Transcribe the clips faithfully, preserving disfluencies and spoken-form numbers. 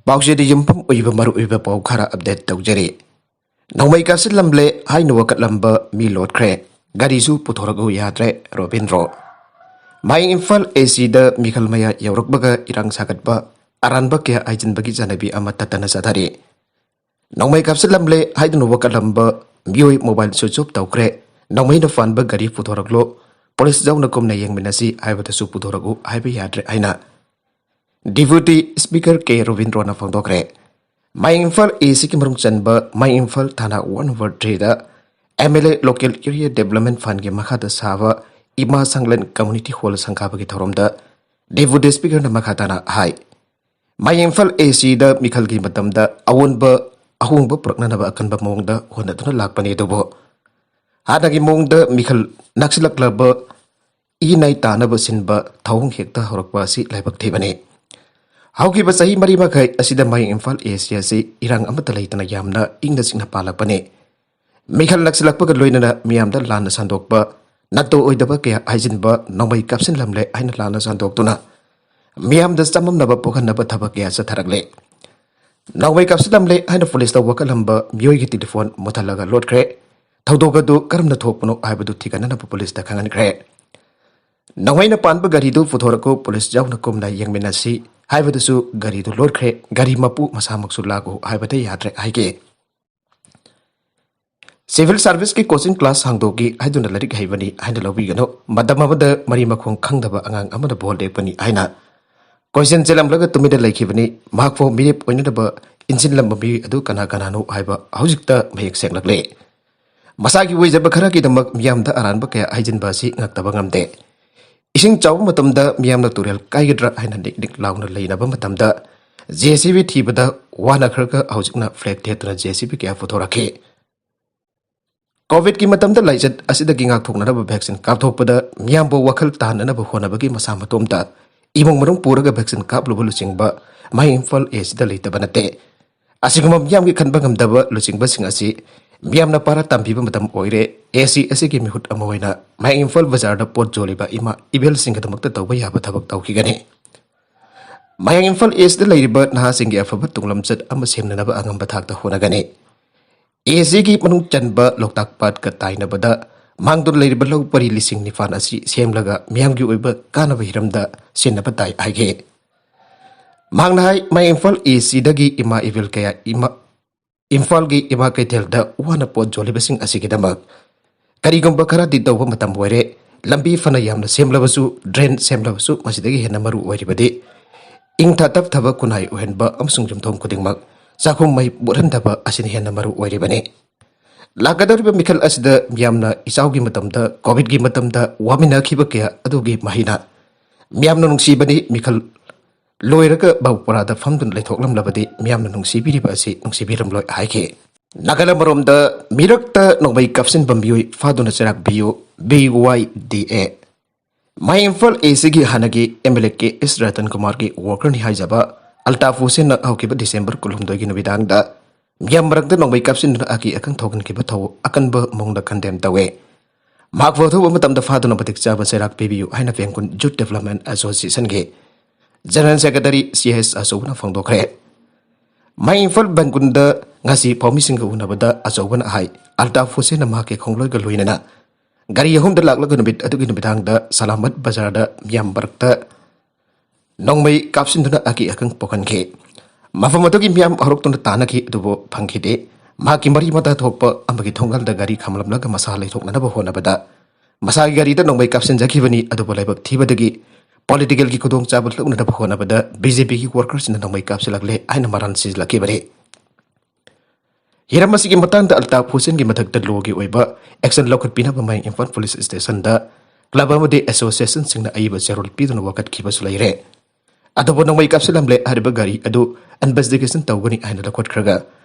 ꯄꯥꯎꯆꯦꯗ ꯌꯨꯝꯐꯝ ꯑꯣꯏꯕ ꯃꯔꯨꯑꯣꯏꯕ ꯄꯥꯎ ꯈꯔ ꯑꯞꯗꯦꯠ ꯇꯧꯖꯔꯤ꯫ ꯅꯣꯡꯃꯩ ꯀꯥꯞꯁꯤꯜꯂꯝꯂꯦ ꯍꯥꯏꯅ ꯋꯥꯀꯠꯂꯝꯕ ꯃꯤ ꯂꯣꯠꯈ꯭ꯔꯦ꯫ ꯒꯥꯔꯤꯁꯨ ꯄꯨꯊꯣꯔꯛꯎ ꯌꯥꯗ꯭ꯔꯦ, ꯔꯣꯕꯤꯟꯗ꯭ꯔꯣ꯫ ꯃꯌꯥꯏ ꯏꯝꯐꯥꯜ ꯑꯦ ꯁꯤꯗ ꯃꯤꯈꯜ ꯃꯌꯥ ꯌꯧꯔꯛꯄꯒ ꯏꯔꯥꯡ ꯁꯥꯒꯠꯄ, ꯑꯔꯥꯟꯕ ꯀꯌꯥ ꯍꯥꯏꯖꯤꯟꯕꯒꯤ ꯆꯠꯅꯕꯤ ꯑꯃ ꯇꯠꯇꯅ ꯆꯠꯊꯔꯤ꯫ ꯅꯣꯡꯃꯩ ꯀꯥꯞꯁꯤꯜꯂꯝꯂꯦ ꯍꯥꯏꯗꯨꯅ ꯋꯥꯀꯠꯂꯝꯕ ꯃꯤꯑꯣꯏ ꯃꯣꯕꯥꯏꯜ ꯁ꯭ꯋꯤꯆ ꯑꯣꯐ ꯇꯧꯈ꯭ꯔꯦ꯫ ꯅꯣꯡꯃꯩꯅ ꯐꯥꯟꯕ ꯒꯥꯔꯤ ꯄꯨꯊꯣꯔꯛꯂꯣ, ꯄꯨꯂꯤꯁ ꯌꯥꯎꯅ ꯀꯨꯝꯅ ꯌꯦꯡꯃꯤꯟꯅꯁꯤ ꯍꯥꯏꯕꯗꯁꯨ ꯄꯨꯊꯣꯔꯛꯎ ꯍꯥꯏꯕ ꯌꯥꯗ꯭ꯔꯦ ꯍꯥꯏꯅ ꯗꯤꯄ꯭ꯌꯨꯇꯤ ꯁ꯭ꯄꯤꯀꯔ ꯀꯦ ꯔꯣꯕꯤꯟꯗ꯭ꯔꯣꯅ ꯐꯣꯡꯗꯣꯛꯈ꯭ꯔꯦ꯫ ꯃꯌꯥꯏ ꯏꯝꯐꯥꯜ ꯑꯦ ꯁꯤꯒꯤ ꯃꯅꯨꯡ ꯆꯟꯕ ꯃꯌꯥꯏ ꯏꯝꯐꯥꯜ ꯊꯥꯅꯥ ꯋꯥꯟ ꯑꯣꯚꯔ ꯊ꯭ꯔꯤꯗ M L A local area development ꯐꯟꯒꯤ ꯃꯈꯥꯗ ꯁꯥꯕ ꯏꯃꯥ ꯁꯪꯂꯦꯟ ꯀꯝꯃ꯭ꯌꯨꯅꯤꯇꯤ ꯍꯣꯜ ꯁꯪꯒꯥꯕꯒꯤ ꯊꯧꯔꯝꯗ ꯗꯤꯄ꯭ꯌꯨꯇꯤ ꯁ꯭ꯄꯤꯀꯔꯅ ꯃꯈꯥ ꯇꯥꯅ ꯍꯥꯏ, ꯃꯌꯥꯏ ꯏꯝꯐꯥꯜ ꯑꯦ ꯁꯤꯗ ꯃꯤꯈꯜꯒꯤ ꯃꯇꯝꯗ ꯑꯑꯣꯟꯕ ꯑꯍꯣꯡꯕ ꯄꯨꯔꯛꯅꯅꯕ ꯑꯀꯟꯕ ꯃꯑꯣꯡꯗ ꯍꯣꯠꯅꯗꯨꯅ ꯂꯥꯛꯄꯅꯤ, ꯑꯗꯨꯕꯨ ꯍꯥꯟꯅꯒꯤ ꯃꯑꯣꯡꯗ ꯃꯤꯈꯜ ꯅꯛꯁꯤꯜꯂꯛꯂꯕ ꯏ ꯅꯥꯏ ꯇꯥꯅꯕ ꯁꯤꯟꯕ ꯊꯧꯑꯣꯡ ꯍꯦꯛꯇ ꯍꯧꯔꯛꯄ ꯑꯁꯤ ꯂꯥꯏꯕꯛ ꯊꯤꯕꯅꯤ꯫ ꯍꯧꯈꯤꯕ ꯆꯍꯤ ꯃꯔꯤ ꯃꯈꯥꯏ ꯑꯁꯤꯗ ꯃꯌꯥꯏ ꯏꯝꯐꯥꯜ ꯑꯦ ꯁꯤ ꯑꯁꯤ ꯏꯔꯥꯡ ꯑꯃꯠꯇ ꯂꯩꯇꯅ ꯌꯥꯝꯅ ꯏꯪꯅ ꯆꯤꯛꯅ ꯄꯥꯜꯂꯛꯄꯅꯤ꯫ ꯃꯤꯈꯜ ꯅꯛꯁꯤꯜꯂꯛꯄꯒ ꯂꯣꯏꯅꯅ ꯃꯤꯌꯥꯝꯗ ꯂꯥꯟꯅ ꯁꯟꯗꯣꯛꯄ, ꯅꯠꯇꯣ ꯑꯣꯏꯗꯕ ꯀꯌꯥ ꯍꯥꯏꯖꯤꯟꯕ, ꯅꯣꯡꯃꯩ ꯀꯥꯞꯁꯤꯜꯂꯝꯂꯦ ꯍꯥꯏꯅ ꯂꯥꯟꯅ ꯁꯟꯗꯣꯛꯇꯨꯅ ꯃꯤꯌꯥꯝꯗ ꯆꯃꯝꯅꯕ ꯄꯣꯛꯍꯟꯅꯕ ꯊꯕꯛ ꯀꯌꯥ ꯆꯠꯊꯔꯛꯂꯦ꯫ ꯅꯣꯡꯃꯩ ꯀꯥꯞꯁꯤꯜꯂꯝꯂꯦ ꯍꯥꯏꯅ ꯄꯨꯂꯤꯁꯇ ꯋꯥꯀꯠꯂꯝꯕ ꯃꯤꯑꯣꯏꯒꯤ ꯇꯦꯂꯤꯐꯣꯟ ꯃꯨꯠꯊꯠꯂꯒ ꯂꯣꯠꯈ꯭ꯔꯦ꯫ ꯊꯧꯗꯣꯛ ꯑꯗꯨ ꯀꯔꯝꯅ ꯊꯣꯛꯄꯅꯣ ꯍꯥꯏꯕꯗꯨ ꯊꯤꯒꯠꯅꯅꯕ ꯄꯨꯂꯤꯁꯇ ꯈꯪꯍꯟꯈ꯭ꯔꯦ꯫ ꯅꯣꯡꯃꯩꯅ ꯄꯥꯟꯕ ꯒꯥꯔꯤꯗꯨ ꯄꯨꯊꯣꯔꯛꯎ, ꯄꯨꯂꯤꯁ ꯌꯥꯎꯅ ꯀꯨꯝꯅ ꯌꯦꯡꯃꯤꯟꯅꯁꯤ ꯍꯥꯏꯕꯗꯨꯁꯨ ꯒꯥꯔꯤꯗꯨ ꯂꯣꯠꯈ꯭ꯔꯦ꯫ ꯒꯥꯔꯤ ꯃꯄꯨ ꯃꯁꯥꯃꯛꯁꯨ ꯂꯥꯛꯎ ꯍꯥꯏꯕꯗ ꯌꯥꯗ꯭ꯔꯦ ꯍꯥꯏꯒꯦ꯫ ꯁꯤꯚꯤꯜ ꯁꯥꯔꯚꯤꯁꯀꯤ ꯀꯣꯆꯤꯡ ꯀ꯭ꯂꯥꯁ ꯍꯥꯡꯗꯣꯛꯏ ꯍꯥꯏꯗꯨꯅ ꯂꯥꯏꯔꯤꯛ ꯍꯩꯕꯅꯤ ꯍꯥꯏꯅ ꯂꯧꯕꯤꯒꯅꯨ꯫ ꯃꯇꯝ ꯑꯃꯗ ꯃꯔꯤ ꯃꯈꯣꯡ ꯈꯪꯗꯕ ꯑꯉꯥꯡ ꯑꯃꯅ ꯕꯣꯜ ꯂꯦꯛꯄꯅꯤ ꯍꯥꯏꯅ ꯀꯣꯏꯆꯦꯟ ꯆꯦꯜꯂꯝꯂꯒ ꯇꯨꯃꯤꯟꯅ ꯂꯩꯈꯤꯕꯅꯤ꯫ ꯃꯍꯥꯛꯄꯨ ꯃꯤꯔꯦꯞ ꯑꯣꯏꯅꯅꯕ ꯏꯟꯁꯤꯜꯂꯝꯕ ꯃꯤꯑꯣꯏ ꯑꯗꯨ ꯀꯅꯥ ꯀꯅꯥꯅꯣ ꯍꯥꯏꯕ ꯍꯧꯖꯤꯛꯇ ꯃꯌꯦꯛ ꯁꯦꯡꯂꯛꯂꯦ꯫ ꯃꯁꯥꯒꯤ ꯑꯣꯏꯖꯕ ꯈꯔꯒꯤꯗꯃꯛ ꯃꯤꯌꯥꯝꯗ ꯑꯔꯥꯟꯕ ꯀꯌꯥ ꯍꯥꯏꯖꯤꯟꯕ ꯑꯁꯤ ꯉꯛꯇꯕ ꯉꯝꯗꯦ꯫ ꯏꯁꯤꯡ ꯆꯥꯎꯕ ꯃꯇꯝꯗ ꯃꯤꯌꯥꯝꯅ ꯇꯨꯔꯦꯜ ꯀꯥꯏꯒꯗ꯭ꯔꯥ ꯍꯥꯏꯅ ꯅꯤꯛ ꯅꯤꯛ ꯂꯥꯎꯅ ꯂꯩꯅꯕ ꯃꯇꯝꯗ, ꯖꯦ ꯁꯤ ꯕꯤ ꯊꯤꯕꯗ ꯋꯥꯅꯈ꯭ꯔꯒ ꯍꯧꯖꯤꯛꯅ ꯐ꯭ꯂꯦꯛ ꯊꯦꯠꯇꯨꯅ ꯖꯦ ꯁꯤ ꯕꯤ ꯀꯌꯥ ꯄꯨꯊꯣꯔꯛꯈꯤ꯫ ꯀꯣꯚꯤꯗꯀꯤ ꯃꯇꯝꯗ ꯂꯥꯏꯆꯠ ꯑꯁꯤꯗꯒꯤ ꯉꯥꯛꯊꯣꯛꯅꯅꯕ ꯚꯦꯛꯁꯤꯟ ꯀꯥꯞꯊꯣꯛꯄꯗ ꯃꯤꯌꯥꯝꯕꯨ ꯋꯥꯈꯜ ꯇꯥꯍꯟꯅꯅꯕ ꯍꯣꯠꯅꯕꯒꯤ ꯃꯁꯥ ꯃꯇꯣꯝꯇ ꯏꯃꯨꯡ ꯃꯅꯨꯡ ꯄꯨꯔꯒ ꯚꯦꯛꯁꯤꯟ ꯀꯥꯞꯂꯨꯕ ꯂꯨꯆꯤꯡꯕ ꯃꯌꯥꯏ ꯏꯝꯐꯥꯜ ꯑꯦ ꯁꯤꯗ ꯂꯩꯇꯕ ꯅꯠꯇꯦ꯫ ꯑꯁꯤꯒꯨꯝꯕ ꯃꯤꯌꯥꯝꯒꯤ ꯈꯟꯕ ꯉꯝꯗꯕ ꯂꯨꯆꯤꯡꯕꯁꯤꯡ ꯑꯁꯤ ꯃꯤꯌꯥꯝꯅ ꯄꯥꯔꯥ ꯇꯝꯕꯤꯕ ꯃꯇꯝ ꯑꯣꯏꯔꯦ꯫ ꯑꯦ ꯁꯤ ꯑꯁꯤꯒꯤ ꯃꯤꯍꯨꯠ ꯑꯃ ꯑꯣꯏꯅ ꯃꯌꯥꯏ ꯏꯝꯐꯥꯜ ꯕꯖꯥꯔꯗ ꯄꯣꯠ ꯌꯣꯜꯂꯤꯕ ꯏꯃꯥ ꯏꯕꯦꯜꯁꯤꯡꯒꯤꯗꯃꯛꯇ ꯇꯧꯕ ꯌꯥꯕ ꯊꯕꯛ ꯇꯧꯈꯤꯒꯅꯤ꯫ ꯃꯌꯥꯡ ꯏꯝꯐꯥꯜ ꯏꯁꯇ ꯂꯩꯔꯤꯕ ꯅꯍꯥꯁꯤꯡꯒꯤ ꯑꯐꯕ ꯇꯨꯡꯂꯝꯆꯠ ꯑꯃ ꯁꯦꯝꯅꯅꯕ ꯑꯉꯝꯕ ꯊꯥꯛꯇ ꯍꯣꯠꯅꯒꯅꯤ꯫ ꯑꯦꯁꯤꯒꯤ ꯃꯅꯨꯡ ꯆꯟꯕ ꯂꯣꯛꯇꯥꯛ ꯄꯥꯠꯀ ꯇꯥꯏꯅꯕꯗ ꯃꯥꯡꯗꯨꯅ ꯂꯩꯔꯤꯕ ꯂꯧ ꯄꯔꯤ ꯂꯤꯁꯤꯡ ꯅꯤꯄꯥꯟ ꯑꯁꯤ ꯁꯦꯝꯂꯒ ꯃꯤꯌꯥꯝꯒꯤ ꯑꯣꯏꯕ ꯀꯥꯟꯅꯕ ꯍꯤꯔꯝꯗ ꯁꯤꯖꯤꯟꯅꯕ ꯇꯥꯏ ꯍꯥꯏꯈꯤ꯫ ꯃꯍꯥꯛꯅ ꯍꯥꯏ, ꯃꯌꯥꯡ ꯏꯝꯐꯥꯜ ꯏꯁꯇꯒꯤ ꯏꯃꯥ ꯏꯕꯦꯜ ꯀꯌꯥ ꯏꯃꯥ, ꯏꯝꯐꯥꯜꯒꯤ ꯏꯃꯥ ꯀꯩꯊꯦꯜꯗ ꯋꯥꯅ ꯄꯣꯠ ꯌꯣꯜꯂꯤꯕꯁꯤꯡ ꯑꯁꯤꯒꯤꯗꯃꯛ ꯀꯔꯤꯒꯨꯝꯕ ꯈꯔꯗꯤ ꯇꯧꯕ ꯃꯇꯝ ꯑꯣꯏꯔꯦ꯫ ꯂꯝꯕꯤ ꯐꯅ ꯌꯥꯝꯅ ꯁꯦꯝꯂꯕꯁꯨ, ꯗ꯭ꯔꯦꯟ ꯁꯦꯝꯂꯕꯁꯨ, ꯃꯁꯤꯗꯒꯤ ꯍꯦꯟꯅ ꯃꯔꯨ ꯑꯣꯏꯔꯤꯕꯗꯤ ꯏꯪꯊ ꯇꯞꯊꯕ ꯈꯨꯟꯅꯥꯏ ꯑꯣꯏꯍꯟꯕ ꯑꯃꯁꯨꯡ ꯌꯨꯝꯊꯣꯡ ꯈꯨꯗꯤꯡꯃꯛ ꯆꯥꯛꯈꯨꯝ ꯃꯩ ꯃꯨꯠꯍꯟꯗꯕ ꯑꯁꯤꯅ ꯍꯦꯟꯅ ꯃꯔꯨ ꯑꯣꯏꯔꯤꯕꯅꯤ꯫ ꯂꯥꯛꯀꯗꯧꯔꯤꯕ ꯃꯤꯈꯜ ꯑꯁꯤꯗ ꯃꯤꯌꯥꯝꯅ ꯏꯆꯥꯎꯒꯤ ꯃꯇꯝꯗ, ꯀꯣꯚꯤꯗꯀꯤ ꯃꯇꯝꯗ ꯋꯥꯃꯤꯟꯅꯈꯤꯕ ꯀꯌꯥ ꯑꯗꯨꯒꯤ ꯃꯍꯩꯅ ꯃꯤꯌꯥꯝꯅ ꯅꯨꯡꯁꯤꯕꯅꯤ꯫ ꯃꯤꯈꯜ ꯂꯣꯏꯔꯒ ꯕꯥꯕꯨꯄꯨꯔꯥꯗ ꯐꯝꯗꯨꯅ ꯂꯩꯊꯣꯛꯂꯝꯂꯕꯗꯤ ꯃꯤꯌꯥꯝꯅ ꯅꯨꯡꯁꯤꯕꯤꯔꯤꯕ ꯑꯁꯤ ꯅꯨꯡꯁꯤꯕꯤꯔꯝꯂꯣꯏ ꯍꯥꯏꯈꯤ꯫ ꯅꯥꯒꯥꯂꯦꯟ ꯃꯔꯣꯝꯗ ꯃꯤꯔꯛꯇ ꯅꯣꯡꯃꯩ ꯀꯥꯞꯁꯤꯟꯕ ꯃꯤꯑꯣꯏ ꯐꯥꯗꯨꯅ ꯆꯩꯔꯥꯛ ꯄꯤꯌꯨ, ꯕꯤ ꯋꯥꯏ ꯗꯤ ꯑꯦ꯫ ꯃꯌꯥꯡ ꯏꯝꯐꯥꯜ ꯏꯁꯒꯤ ꯍꯥꯟꯅꯒꯤ ꯑꯦꯝ ꯑꯦꯜ ꯑꯦ ꯀꯦ ꯑꯦꯁ ꯔꯇꯟ ꯀꯨꯃꯥꯔꯒꯤ ꯋꯥꯀꯔꯅꯤ ꯍꯥꯏꯖꯕ ꯑꯜꯇꯥꯐ ꯍꯨꯁꯦꯟꯅ ꯍꯧꯈꯤꯕ ꯗꯤꯁꯦꯝꯕꯔ ꯀꯨꯟꯍꯨꯝꯗꯣꯏꯒꯤ ꯅꯨꯃꯤꯗꯥꯡꯗ ꯃꯤꯌꯥꯝ ꯃꯔꯛꯇ ꯅꯣꯡꯃꯩ ꯀꯥꯞꯁꯤꯟꯗꯨꯅ ꯑꯀꯤ ꯑꯀꯪ ꯊꯣꯛꯍꯟꯈꯤꯕ ꯊꯧꯑꯣꯡ ꯑꯀꯟꯕ ꯃꯑꯣꯡꯗ ꯀꯟꯗꯦꯝ ꯇꯧꯏ꯫ ꯃꯍꯥꯛꯄꯨ ꯑꯊꯨꯕ ꯃꯇꯝꯗ ꯐꯥꯗꯨꯅ ꯃꯇꯤꯛ ꯆꯥꯕ ꯆꯩꯔꯥꯛ ꯄꯤꯕꯤꯌꯨ ꯍꯥꯏꯅ ꯄꯦꯡꯒꯨꯟ ꯌꯨꯠ ꯗꯤꯕ꯭ꯂꯞꯃꯦꯟ ꯑꯦꯁꯣꯁꯤꯌꯦꯁꯟꯒꯤ ꯖꯦꯅꯔꯦꯜ ꯁꯦꯀ꯭ꯔꯦꯇꯔꯤ ꯁꯤ ꯑꯦꯁ ꯑꯆꯧꯕꯅ ꯐꯣꯡꯗꯣꯛꯈ꯭ꯔꯦ꯫ ꯃꯌꯥꯡ ꯏꯝꯐꯥꯜ ꯕꯦꯡꯒꯨꯟꯗ ꯉꯁꯤ ꯐꯥꯎꯃꯤꯁꯤꯡꯒ ꯎꯅꯕꯗ ꯑꯆꯧꯕꯅ ꯍꯥꯏ, ꯑꯜꯇꯥꯐ ꯍꯨꯁꯦꯟꯅ ꯃꯍꯥꯛꯀꯤ ꯈꯣꯡꯂꯣꯏꯒ ꯂꯣꯏꯅꯅ ꯒꯥꯔꯤ ꯑꯍꯨꯝꯗ ꯂꯥꯛꯂꯒ ꯅꯨꯃꯤꯠ ꯑꯗꯨꯒꯤ ꯅꯨꯃꯤꯗꯥꯡꯗ ꯁꯂꯥꯃꯠ ꯕꯖꯥꯔꯗ ꯃꯤꯌꯥꯝ ꯃꯔꯛꯇ ꯅꯣꯡꯃꯩ ꯀꯥꯞꯁꯤꯟꯗꯨꯅ ꯑꯀꯤ ꯑꯈꯪ ꯄꯣꯛꯍꯟꯈꯤ꯫ ꯃꯐꯝ ꯑꯗꯨꯒꯤ ꯃꯤꯌꯥꯝ ꯍꯧꯔꯛꯇꯨꯅ ꯇꯥꯟꯅꯈꯤ, ꯑꯗꯨꯕꯨ ꯐꯪꯈꯤꯗꯦ꯫ ꯃꯍꯥꯛꯀꯤ ꯃꯔꯤ ꯃꯇꯥ ꯊꯣꯛꯄ ꯑꯃꯒꯤ ꯊꯣꯡꯒꯥꯜꯗ ꯒꯥꯔꯤ ꯈꯥꯝꯂꯝꯂꯒ ꯃꯁꯥ ꯂꯩꯊꯣꯛꯅꯅꯕ ꯍꯣꯠꯅꯕꯗ ꯃꯁꯥꯒꯤ ꯒꯥꯔꯤꯗ ꯅꯣꯡꯃꯩ ꯀꯥꯞꯁꯤꯟꯖꯈꯤꯕꯅꯤ꯫ ꯑꯗꯨꯕꯨ ꯂꯥꯏꯕꯛ ꯊꯤꯕꯗꯒꯤ ꯄꯣꯂꯤꯇꯤꯀꯦꯜꯒꯤ ꯈꯨꯗꯣꯡꯆꯥꯕ ꯂꯧꯅꯅꯕ ꯍꯣꯠꯅꯕꯗ ꯕꯤ ꯖꯦ ꯄꯤꯒꯤ ꯋꯥꯔꯀꯔꯁꯤꯡꯅ ꯅꯣꯡꯃꯩ ꯀꯥꯞꯁꯤꯜꯂꯛꯂꯦ ꯍꯥꯏꯅ ꯃꯔꯥꯜ ꯁꯤꯖꯤꯜꯂꯛꯈꯤꯕꯅꯤ꯫ ꯍꯤꯔꯝ ꯑꯁꯤꯒꯤ ꯃꯇꯥꯡꯗ ꯑꯜꯇꯥꯐ ꯍꯨꯁꯦꯟꯒꯤ ꯃꯊꯛꯇ ꯂꯣꯒꯤ ꯑꯣꯏꯕ ꯑꯦꯛꯁꯟ ꯂꯧꯈꯠꯄꯤꯅꯕ ꯃꯌꯥꯡ ꯏꯝꯐꯥꯜ ꯄꯨꯂꯤꯁ ꯁ꯭ꯇꯦꯁꯟꯗ ꯀ꯭ꯂꯕ ꯑꯃꯗꯤ ꯑꯦꯁꯣꯁꯤꯌꯦꯁꯟꯁꯤꯡꯅ ꯑꯏꯕ ꯆꯦꯔꯣꯜ ꯄꯤꯗꯨꯅ ꯋꯥꯀꯠꯈꯤꯕꯁꯨ ꯂꯩꯔꯦ꯫ ꯑꯗꯨꯕꯨ ꯅꯣꯡꯃꯩ ꯀꯥꯞꯁꯤꯜꯂꯝꯂꯦ ꯍꯥꯏꯔꯤꯕ ꯒꯥꯔꯤ ꯑꯗꯨ ꯏꯟꯚꯦꯁꯇꯤꯒꯦꯁꯟ ꯇꯧꯒꯅꯤ ꯍꯥꯏꯅ ꯂꯧꯈꯠꯈ꯭ꯔꯒ,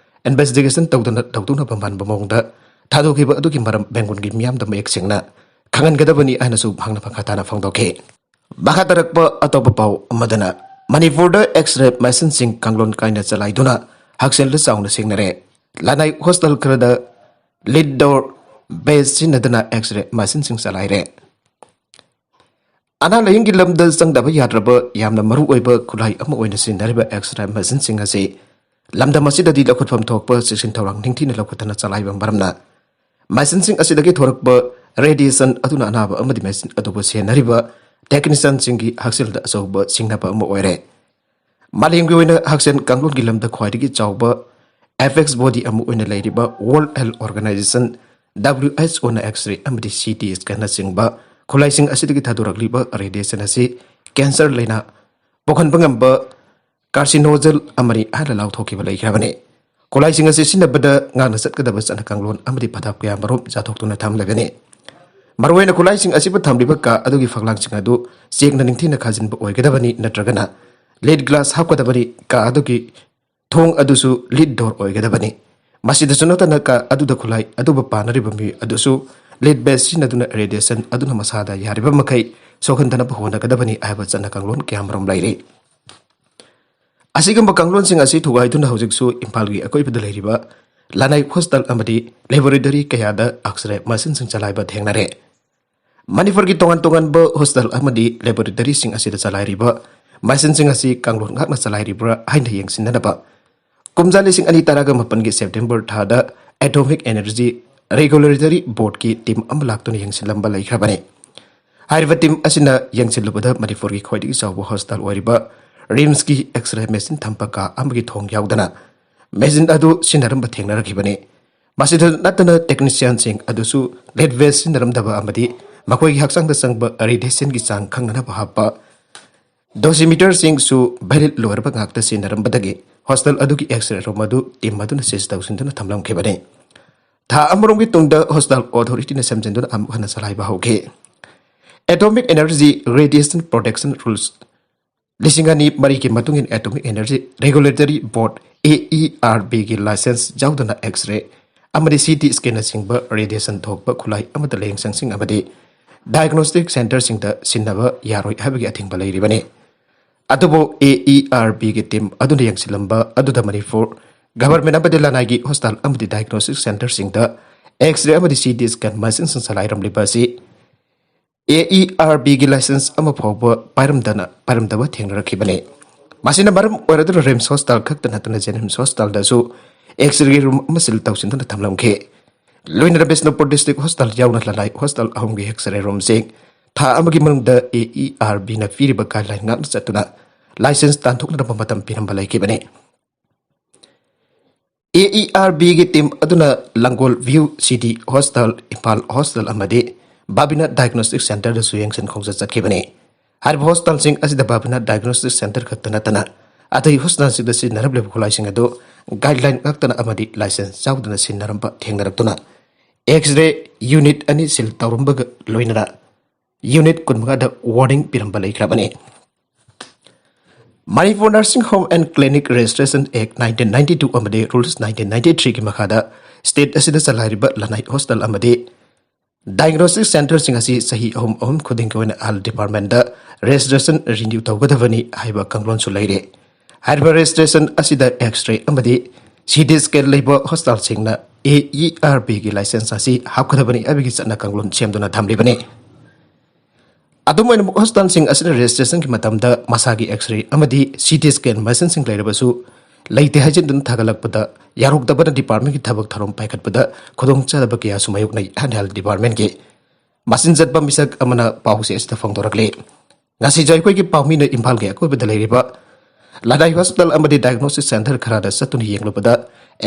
ꯏꯟꯚꯦꯁꯇꯤꯒꯦꯁꯟ ꯇꯧꯗꯅ ꯇꯧꯗꯧꯅꯕ ꯃꯥꯟꯕ ꯃꯑꯣꯡꯗ ꯊꯥꯗꯣꯛꯈꯤꯕ ꯑꯗꯨꯒꯤ ꯃꯔꯝ ꯕꯦꯡꯒꯨꯟꯒꯤ ꯃꯤꯌꯥꯝꯗ ꯃꯌꯦꯛ ꯁꯦꯡꯅ ꯈꯪꯍꯟꯒꯗꯕꯅꯤ ꯍꯥꯏꯅꯁꯨ ꯃꯍꯥꯛꯅ ꯃꯈꯥ ꯇꯥꯅ ꯐꯣꯡꯗꯣꯛꯈꯤ꯫ ꯃꯈꯥ ꯇꯥꯔꯛꯄ ꯑꯇꯣꯞꯄ ꯄꯥꯎ ꯑꯃꯗꯅ, ꯃꯅꯤꯄꯨꯔꯗ ꯑꯦꯛꯁ-ꯔꯦ ꯃꯦꯁꯤꯟꯁꯤꯡ ꯀꯥꯡꯂꯣꯟ ꯀꯥꯏꯅ ꯆꯂꯥꯏꯗꯨꯅ ꯍꯛꯁꯦꯜꯗ ꯆꯥꯎꯅ ꯁꯦꯡꯅꯔꯦ꯫ ꯂꯅꯥꯏ ꯍꯣꯁꯇꯦꯜ ꯈꯔꯗ ꯂꯤꯠ ꯗꯣꯔ ꯕꯦꯖ ꯁꯤꯖꯤꯟꯅꯗꯨꯅ ꯑꯦꯛꯁ-ꯔꯦ ꯃꯦꯁꯤꯟꯁꯤꯡ ꯆꯂꯥꯏꯔꯦ꯫ ꯑꯅꯥ ꯂꯥꯏꯌꯦꯡꯒꯤ ꯂꯝꯗ ꯆꯪꯗꯕ ꯌꯥꯗ꯭ꯔꯕ ꯌꯥꯝꯅ ꯃꯔꯨ ꯑꯣꯏꯕ ꯈꯨꯠꯂꯥꯏ ꯑꯃ ꯑꯣꯏꯅ ꯁꯤꯖꯤꯟꯅꯔꯤꯕ X-ray machineꯁꯤꯡ ꯑꯁꯤ ꯂꯝꯗꯝ ꯑꯁꯤꯗꯗꯤ ꯂꯧꯈꯠꯐꯝ ꯊꯣꯛꯄ ꯆꯦꯛꯁꯤꯟ ꯊꯧꯔꯥꯡ ꯅꯤꯡꯊꯤꯅ ꯂꯧꯈꯠꯇꯅ ꯆꯂꯥꯏꯕ ꯃꯔꯝꯅ machineꯁꯤꯡ ꯑꯁꯤꯗꯒꯤ ꯊꯣꯔꯛꯄ radiation ꯑꯗꯨꯅ ꯑꯅꯥꯕ ꯑꯃꯗꯤ machine ꯑꯗꯨꯕꯨ ꯁꯦꯟꯅꯔꯤꯕ technicianꯁꯤꯡꯒꯤ ꯍꯛꯁꯦꯜꯗ ꯑꯆꯧꯕ ꯁꯤꯡꯅꯕ ꯑꯃ ꯑꯣꯏꯔꯦ꯫ ꯃꯥꯂꯦꯝꯒꯤ ꯑꯣꯏꯅ ꯍꯛꯁꯦꯜ ꯀꯥꯡꯂꯣꯟꯒꯤ ꯂꯝꯗ ꯈ꯭ꯋꯥꯏꯗꯒꯤ ꯆꯥꯎꯕ apex body ꯑꯃ ꯑꯣꯏꯅ ꯂꯩꯔꯤꯕ World Health Organization, WHOꯅ X-ray ꯑꯃꯗꯤ CT scanꯅꯆꯤꯡꯕ ꯈꯨꯠꯂꯥꯏꯁꯤꯡ ꯑꯁꯤꯗꯒꯤ ꯊꯥꯗꯣꯔꯛꯂꯤꯕ radiation ꯑꯁꯤ cancer ꯂꯥꯏꯅꯥ ꯄꯣꯛꯍꯟꯕ ꯉꯝꯕ carcinogen ꯑꯃꯅꯤ ꯍꯥꯏꯅ ꯂꯥꯎꯊꯣꯛꯈꯤꯕ ꯂꯩꯈ꯭ꯔꯕꯅꯤ꯫ ꯈꯨꯠꯂꯥꯏꯁꯤꯡ ꯑꯁꯤ ꯁꯤꯖꯤꯟꯅꯕꯗ ꯉꯥꯛꯅ ꯆꯠꯀꯗꯕ ꯆꯠꯅ ꯀꯥꯡꯂꯣꯟ ꯑꯃꯗꯤ ꯄꯊꯥꯞ ꯀꯌꯥ ꯃꯔꯨꯝ ꯆꯥꯊꯣꯛꯇꯨꯅ ꯊꯝꯂꯒꯅꯤ꯫ ꯃꯔꯨꯑꯣꯏꯅ ꯈꯨꯠꯂꯥꯏꯁꯤꯡ ꯑꯁꯤꯕꯨ ꯊꯝꯂꯤꯕ ꯀꯥ ꯑꯗꯨꯒꯤ ꯐꯛꯂꯥꯡꯁꯤꯡ ꯑꯗꯨ ꯆꯦꯛꯅ ꯅꯤꯡꯊꯤꯅ ꯈꯥꯖꯤꯟꯕ ꯑꯣꯏꯒꯗꯕꯅꯤ, ꯅꯠꯇ꯭ꯔꯒꯅ lit glass ꯍꯥꯞꯀꯗꯕꯅꯤ꯫ ꯀꯥ ꯑꯗꯨꯒꯤ ꯊꯣꯡ ꯑꯗꯨꯁꯨ lit door ꯑꯣꯏꯒꯗꯕꯅꯤ꯫ ꯃꯁꯤꯗꯁꯨ ꯅꯠꯇꯅ ꯀꯥ ꯑꯗꯨꯗ ꯈꯨꯠꯂꯥꯏ ꯑꯗꯨꯕꯨ ꯄꯥꯟꯅꯔꯤꯕ ꯃꯤꯑꯣꯏ ꯑꯗꯨꯁꯨ lit vest ꯁꯤꯖꯤꯟꯅꯗꯨꯅ radiation ꯑꯗꯨꯅ ꯃꯁꯥꯗ ꯌꯥꯔꯤꯕ ꯃꯈꯩ ꯁꯣꯛꯍꯟꯗꯅꯕ ꯍꯣꯠꯅꯒꯗꯕꯅꯤ ꯍꯥꯏꯕ ꯆꯠꯅ ꯀꯥꯡꯂꯣꯟ ꯀꯌꯥꯃꯔꯨꯝ ꯂꯩꯔꯤ꯫ ꯑꯁꯤꯒꯨꯝꯕ ꯀꯥꯡꯂꯣꯟꯁꯤꯡ ꯑꯁꯤ ꯊꯨꯒꯥꯏꯗꯨꯅ ꯍꯧꯖꯤꯛꯁꯨ ꯏꯝꯐꯥꯜꯒꯤ ꯑꯀꯣꯏꯕꯗ ꯂꯩꯔꯤꯕ ꯂꯅꯥꯏ hospital ꯑꯃꯗꯤ laboratory ꯀꯌꯥꯗ X-ray machineꯁꯤꯡ ꯆꯂꯥꯏꯕ ꯊꯦꯡꯅꯔꯦ꯫ ꯃꯅꯤꯄꯨꯔꯒꯤ ꯇꯣꯉꯥꯟ ꯇꯣꯉꯥꯟꯕ hospital ꯑꯃꯗꯤ laboratoryꯁꯤꯡ ꯑꯁꯤꯗ ꯆꯂꯥꯏꯔꯤꯕ machineꯁꯤꯡ ꯑꯁꯤ ꯀꯥꯡꯂꯣꯟ ꯉꯥꯛꯅ ꯆꯂꯥꯏꯔꯤꯕ꯭ꯔꯥ ꯍꯥꯏꯅ ꯌꯦꯡꯁꯤꯟꯅꯅꯕ ꯀꯨꯝꯖꯥ ꯂꯤꯁꯤꯡ ꯑꯅꯤ ꯇꯔꯥꯒ ꯃꯥꯄꯟꯒꯤ September ꯊꯥꯗ Atomic Energy Regulatory Boardꯀꯤ team ꯑꯃ ꯂꯥꯛꯇꯨꯅ ꯌꯦꯡꯁꯤꯜꯂꯝꯕ ꯂꯩꯈ꯭ꯔꯕꯅꯤ꯫ ꯍꯥꯏꯔꯤꯕ team ꯑꯁꯤꯅ ꯌꯦꯡꯁꯤꯜꯂꯨꯕꯗ ꯃꯅꯤꯄꯨꯔꯒꯤ ꯈ꯭ꯋꯥꯏꯗꯒꯤ ꯆꯥꯎꯕ hospital ꯑꯣꯏꯔꯤꯕ RIMSꯀꯤ X-ray machine ꯊꯝꯕ ꯀꯥ ꯑꯃꯒꯤ ꯊꯣꯡ ꯌꯥꯎꯗꯅ machine ꯑꯗꯨ ꯁꯤꯖꯤꯟꯅꯔꯝꯕ ꯊꯦꯡꯅꯔꯛꯈꯤꯕꯅꯤ꯫ ꯃꯁꯤꯗ ꯅꯠꯇꯅ technicianꯁꯤꯡ ꯑꯗꯨꯁꯨ lit vest ꯁꯤꯖꯤꯟꯅꯔꯝꯗꯕ ꯑꯃꯗꯤ ꯃꯈꯣꯏꯒꯤ ꯍꯛꯆꯥꯡꯗ ꯆꯪꯕ radiationꯒꯤ ꯆꯥꯡ ꯈꯪꯅꯅꯕ ꯍꯥꯞꯄ dosimeterꯁꯤꯡꯁꯨ valid ꯂꯣꯏꯔꯕ ꯉꯥꯛꯇ ꯁꯤꯖꯤꯟꯅꯔꯝꯕꯗꯒꯤ hospital ꯑꯗꯨꯒꯤ X-ray room ꯑꯗꯨ team ꯑꯗꯨꯅ seize ꯇꯧꯁꯤꯟꯗꯨꯅ ꯊꯝꯂꯝꯈꯤꯕꯅꯤ꯫ ꯊꯥ ꯑꯃꯔꯣꯝꯒꯤ ꯇꯨꯡꯗ hospital authorityꯅ ꯁꯦꯝꯖꯤꯟꯗꯨꯅ ꯑꯃꯨꯛ ꯍꯟꯅ ꯆꯂꯥꯏꯕ ꯍꯧꯈꯤ꯫ Atomic Energy Radiation Protection Rules ꯂꯤꯁꯤꯡ ꯑꯅꯤ ꯃꯔꯤꯒꯤ ꯃꯇꯨꯡ ꯏꯟꯅ Atomic Energy Regulatory Board, AERBꯒꯤ license ꯌꯥꯎꯗꯅ X-ray ꯑꯃꯗꯤ CT scanꯅꯆꯤꯡꯕ radiation ꯊꯣꯛꯄ ꯈꯨꯠꯂꯥꯏ ꯑꯃꯠꯇ ꯂꯥꯌꯦꯡꯁꯪꯁꯤꯡ ꯑꯃꯗꯤ diagnostic centreꯁꯤꯡꯗ ꯁꯤꯟꯅꯕ ꯌꯥꯔꯣꯏ ꯍꯥꯏꯕꯒꯤ ꯑꯊꯤꯡꯕ ꯂꯩꯔꯤꯕꯅꯤ꯫ ꯑꯗꯨꯕꯨ AERBꯒꯤ team ꯑꯗꯨꯅ ꯌꯦꯡꯁꯤꯜꯂꯝꯕ ꯑꯗꯨꯗ ꯃꯅꯤꯄꯨꯔ government ꯑꯃꯗꯤ ꯂꯅꯥꯏꯒꯤ hospital ꯑꯃꯗꯤ diagnostic centreꯁꯤꯡꯗ X-ray ꯑꯃꯗꯤ CT scan machineꯁꯤꯡ ꯆꯂꯥꯏꯔꯝꯂꯤꯕ ꯑꯁꯤ ꯑꯦ ꯏ ꯑꯥꯔ ꯕꯤꯒꯤ ꯂꯥꯏꯁꯦꯟꯁ ꯑꯃ ꯐꯥꯎꯕ ꯄꯥꯏꯔꯝꯗꯅ ꯄꯥꯏꯔꯝꯗꯕ ꯊꯦꯡꯅꯔꯛꯈꯤꯕꯅꯤ꯫ ꯃꯁꯤꯅ ꯃꯔꯝ ꯑꯣꯏꯔꯗꯨꯅ ꯔꯤꯝꯁ ꯍꯣꯁꯄꯤꯇꯥꯜ ꯈꯛꯇ ꯅꯠꯇꯅ ꯖꯦꯅꯤꯝꯁ ꯍꯣꯁꯄꯤꯇꯥꯜꯗꯁꯨ ꯑꯦꯛꯁ ꯔꯦꯒꯤ ꯔꯨꯝ ꯑꯃ ꯁꯤꯜ ꯇꯧꯁꯤꯟꯗꯨꯅ ꯊꯝꯂꯝꯈꯤ꯫ ꯂꯣꯏꯅꯅ ꯕꯤꯁꯅꯨꯄꯨꯔ ꯗꯤꯁꯇ꯭ꯔꯤꯛ ꯍꯣꯁꯄꯤꯇꯥꯜ ꯌꯥꯎꯅ ꯂꯅꯥꯏ ꯍꯣꯁꯄꯤꯇꯥꯜ ꯑꯍꯨꯝꯒꯤ ꯑꯦꯛꯁ ꯔꯦ ꯔꯨꯝꯁꯤꯡ ꯊꯥ ꯑꯃꯒꯤ ꯃꯅꯨꯡꯗ ꯑꯦ ꯏ ꯑꯥꯔ ꯕꯤꯅ ꯄꯤꯔꯤꯕ ꯒꯥꯏꯗꯂꯥꯏꯟ ꯉꯥꯛꯅ ꯆꯠꯇꯨꯅ ꯂꯥꯏꯁꯦꯟꯁ ꯇꯥꯟꯊꯣꯛꯅꯅꯕ ꯃꯇꯝ ꯄꯤꯔꯝꯕ ꯂꯩꯈꯤꯕꯅꯤ꯫ ꯑꯦ ꯏ ꯑꯥꯔ ꯕꯤꯒꯤ ꯇꯤꯝ ꯑꯗꯨꯅ Langol view city hospital, Imphal hospital ꯑꯃꯗꯤ ꯕꯥꯕꯤꯅꯥ ꯗꯥꯏꯒꯅꯣꯁꯇꯤꯛ ꯁꯦꯟꯇꯔꯗꯁꯨ ꯌꯦꯡꯁꯤꯟ ꯈꯣꯡꯖꯠ ꯆꯠꯈꯤꯕꯅꯤ꯫ ꯍꯥꯏꯔꯤꯕ ꯍꯣꯁꯄꯤꯇꯥꯜꯁꯤꯡ ꯑꯁꯤꯗ ꯕꯥꯕꯤꯅꯥ ꯗꯥꯏꯒꯅꯣꯁꯇꯤꯛ ꯁꯦꯟꯇꯔ ꯈꯛꯇ ꯅꯠꯇꯅ ꯑꯇꯩ ꯍꯣꯁꯄꯤꯇꯥꯜꯁꯤꯡꯗ ꯁꯤꯖꯤꯟꯅꯔꯝꯂꯤꯕ ꯈꯨꯠꯂꯥꯏꯁꯤꯡ ꯑꯗꯨ ꯒꯥꯏꯗꯂꯥꯏꯟ ꯉꯥꯛꯇꯅ ꯑꯃꯗꯤ ꯂꯥꯏꯁꯦꯟꯁ ꯌꯥꯎꯗꯅ ꯁꯤꯖꯤꯟꯅꯔꯝꯕ ꯊꯦꯡꯅꯔꯛꯇꯨꯅ ꯑꯦꯛꯁ ꯔꯦ ꯌꯨꯅꯤꯠ ꯑꯅꯤ ꯁꯤꯜ ꯇꯧꯔꯝꯕꯒ ꯂꯣꯏꯅꯅ ꯌꯨꯅꯤꯠ ꯀꯨꯟꯃꯉꯥꯗ ꯋꯥꯔꯅꯤꯡ ꯄꯤꯔꯝꯕ ꯂꯩꯈ꯭ꯔꯕꯅꯤ꯫ Manipur nursing home and clinic registration act nineteen ninety two ꯑꯃꯗꯤ ꯔꯨꯜꯁ ꯅꯥꯏꯟꯇꯤꯟ ꯅꯥꯏꯟꯇꯤ ꯊ꯭ꯔꯤꯒꯤ ꯃꯈꯥꯗ ꯁ꯭ꯇꯦꯠ ꯑꯁꯤꯗ ꯆꯂꯥꯏꯔꯤꯕ ꯂꯅꯥꯏ ꯍꯣꯁꯄꯤꯇꯥꯜ ꯑꯃꯗꯤ ꯗꯥꯏꯒꯅꯣꯁꯇꯤꯛ ꯁꯦꯟꯇꯔꯁꯤꯡ ꯑꯁꯤ ꯆꯍꯤ ꯑꯍꯨꯝ ꯑꯍꯨꯝ ꯈꯨꯗꯤꯡꯒꯤ ꯑꯣꯏꯅ ꯍꯦꯜꯊ ꯗꯤꯄꯥꯔꯠꯃꯦꯟꯗ ꯔꯦꯖꯤꯁꯇ꯭ꯔꯦꯁꯟ ꯔꯤꯅ꯭ꯌꯨ ꯇꯧꯒꯗꯕꯅꯤ ꯍꯥꯏꯕ ꯀꯥꯡꯂꯣꯟꯁꯨ ꯂꯩꯔꯦ꯫ ꯍꯥꯏꯔꯤꯕ ꯔꯦꯖꯤꯁꯇ꯭ꯔꯦꯁꯟ ꯑꯁꯤꯗ ꯑꯦꯛꯁ ꯔꯦ ꯑꯃꯗꯤ ꯁꯤ ꯇꯤ ꯁ꯭ꯀꯦꯟ ꯂꯩꯕ ꯍꯣꯁꯄꯤꯇꯥꯜꯁꯤꯡꯅ ꯑꯦ ꯏ ꯑꯥꯔ ꯕꯤꯒꯤ ꯂꯥꯏꯁꯦꯟꯁ ꯑꯁꯤ ꯍꯥꯞꯀꯗꯕꯅꯤ ꯍꯥꯏꯕꯒꯤ ꯆꯠꯅ ꯀꯥꯡꯂꯣꯟ ꯁꯦꯝꯗꯨꯅ ꯊꯝꯂꯤꯕꯅꯤ꯫ ꯑꯗꯨꯝ ꯑꯣꯏꯅꯃꯛ ꯍꯣꯁꯄꯤꯇꯥꯜꯁꯤꯡ ꯑꯁꯤꯅ ꯔꯦꯖꯤꯁꯇ꯭ꯔꯦꯁꯟꯒꯤ ꯃꯇꯝꯗ ꯃꯁꯥꯒꯤ ꯑꯦꯛꯁ ꯔꯦ ꯑꯃꯗꯤ ꯁꯤ ꯇꯤ ꯁ꯭ꯀꯦꯟ ꯃꯦꯁꯤꯟꯁꯤꯡ ꯂꯩꯔꯕꯁꯨ ꯂꯩꯇꯦ ꯍꯥꯏꯖꯤꯟꯗꯨꯅ ꯊꯥꯒꯠꯂꯛꯄꯗ ꯌꯥꯔꯣꯛꯇꯕꯅ ꯗꯤꯄꯥꯔꯠꯃꯦꯟꯒꯤ ꯊꯕꯛ ꯊꯧꯔꯝ ꯄꯥꯏꯈꯠꯄꯗ ꯈꯨꯗꯣꯡꯆꯥꯗꯕ ꯀꯌꯥꯁꯨ ꯃꯥꯌꯣꯛꯅꯩ ꯍꯥꯏꯅ ꯍꯦꯜꯊ ꯗꯤꯄꯥꯔꯠꯃꯦꯟꯒꯤ ꯃꯆꯤꯟ ꯆꯠꯄ ꯃꯤꯁꯛ ꯑꯃꯅ ꯄꯥꯎꯆꯦ ꯑꯁꯤꯗ ꯐꯣꯡꯗꯣꯔꯛꯂꯤ꯫ ꯉꯁꯤꯁꯨ ꯑꯩꯈꯣꯏꯒꯤ ꯄꯥꯎꯃꯤꯅ ꯏꯝꯐꯥꯜꯒꯤ ꯑꯀꯣꯏꯕꯗ ꯂꯩꯔꯤꯕ ꯂꯅꯥꯏ ꯍꯣꯁꯄꯤꯇꯥꯜ ꯑꯃꯗꯤ ꯗꯥꯏꯒꯅꯣꯁꯤꯁ ꯁꯦꯟꯇꯔ ꯈꯔꯗ ꯆꯠꯇꯨꯅ ꯌꯦꯡꯂꯨꯕꯗ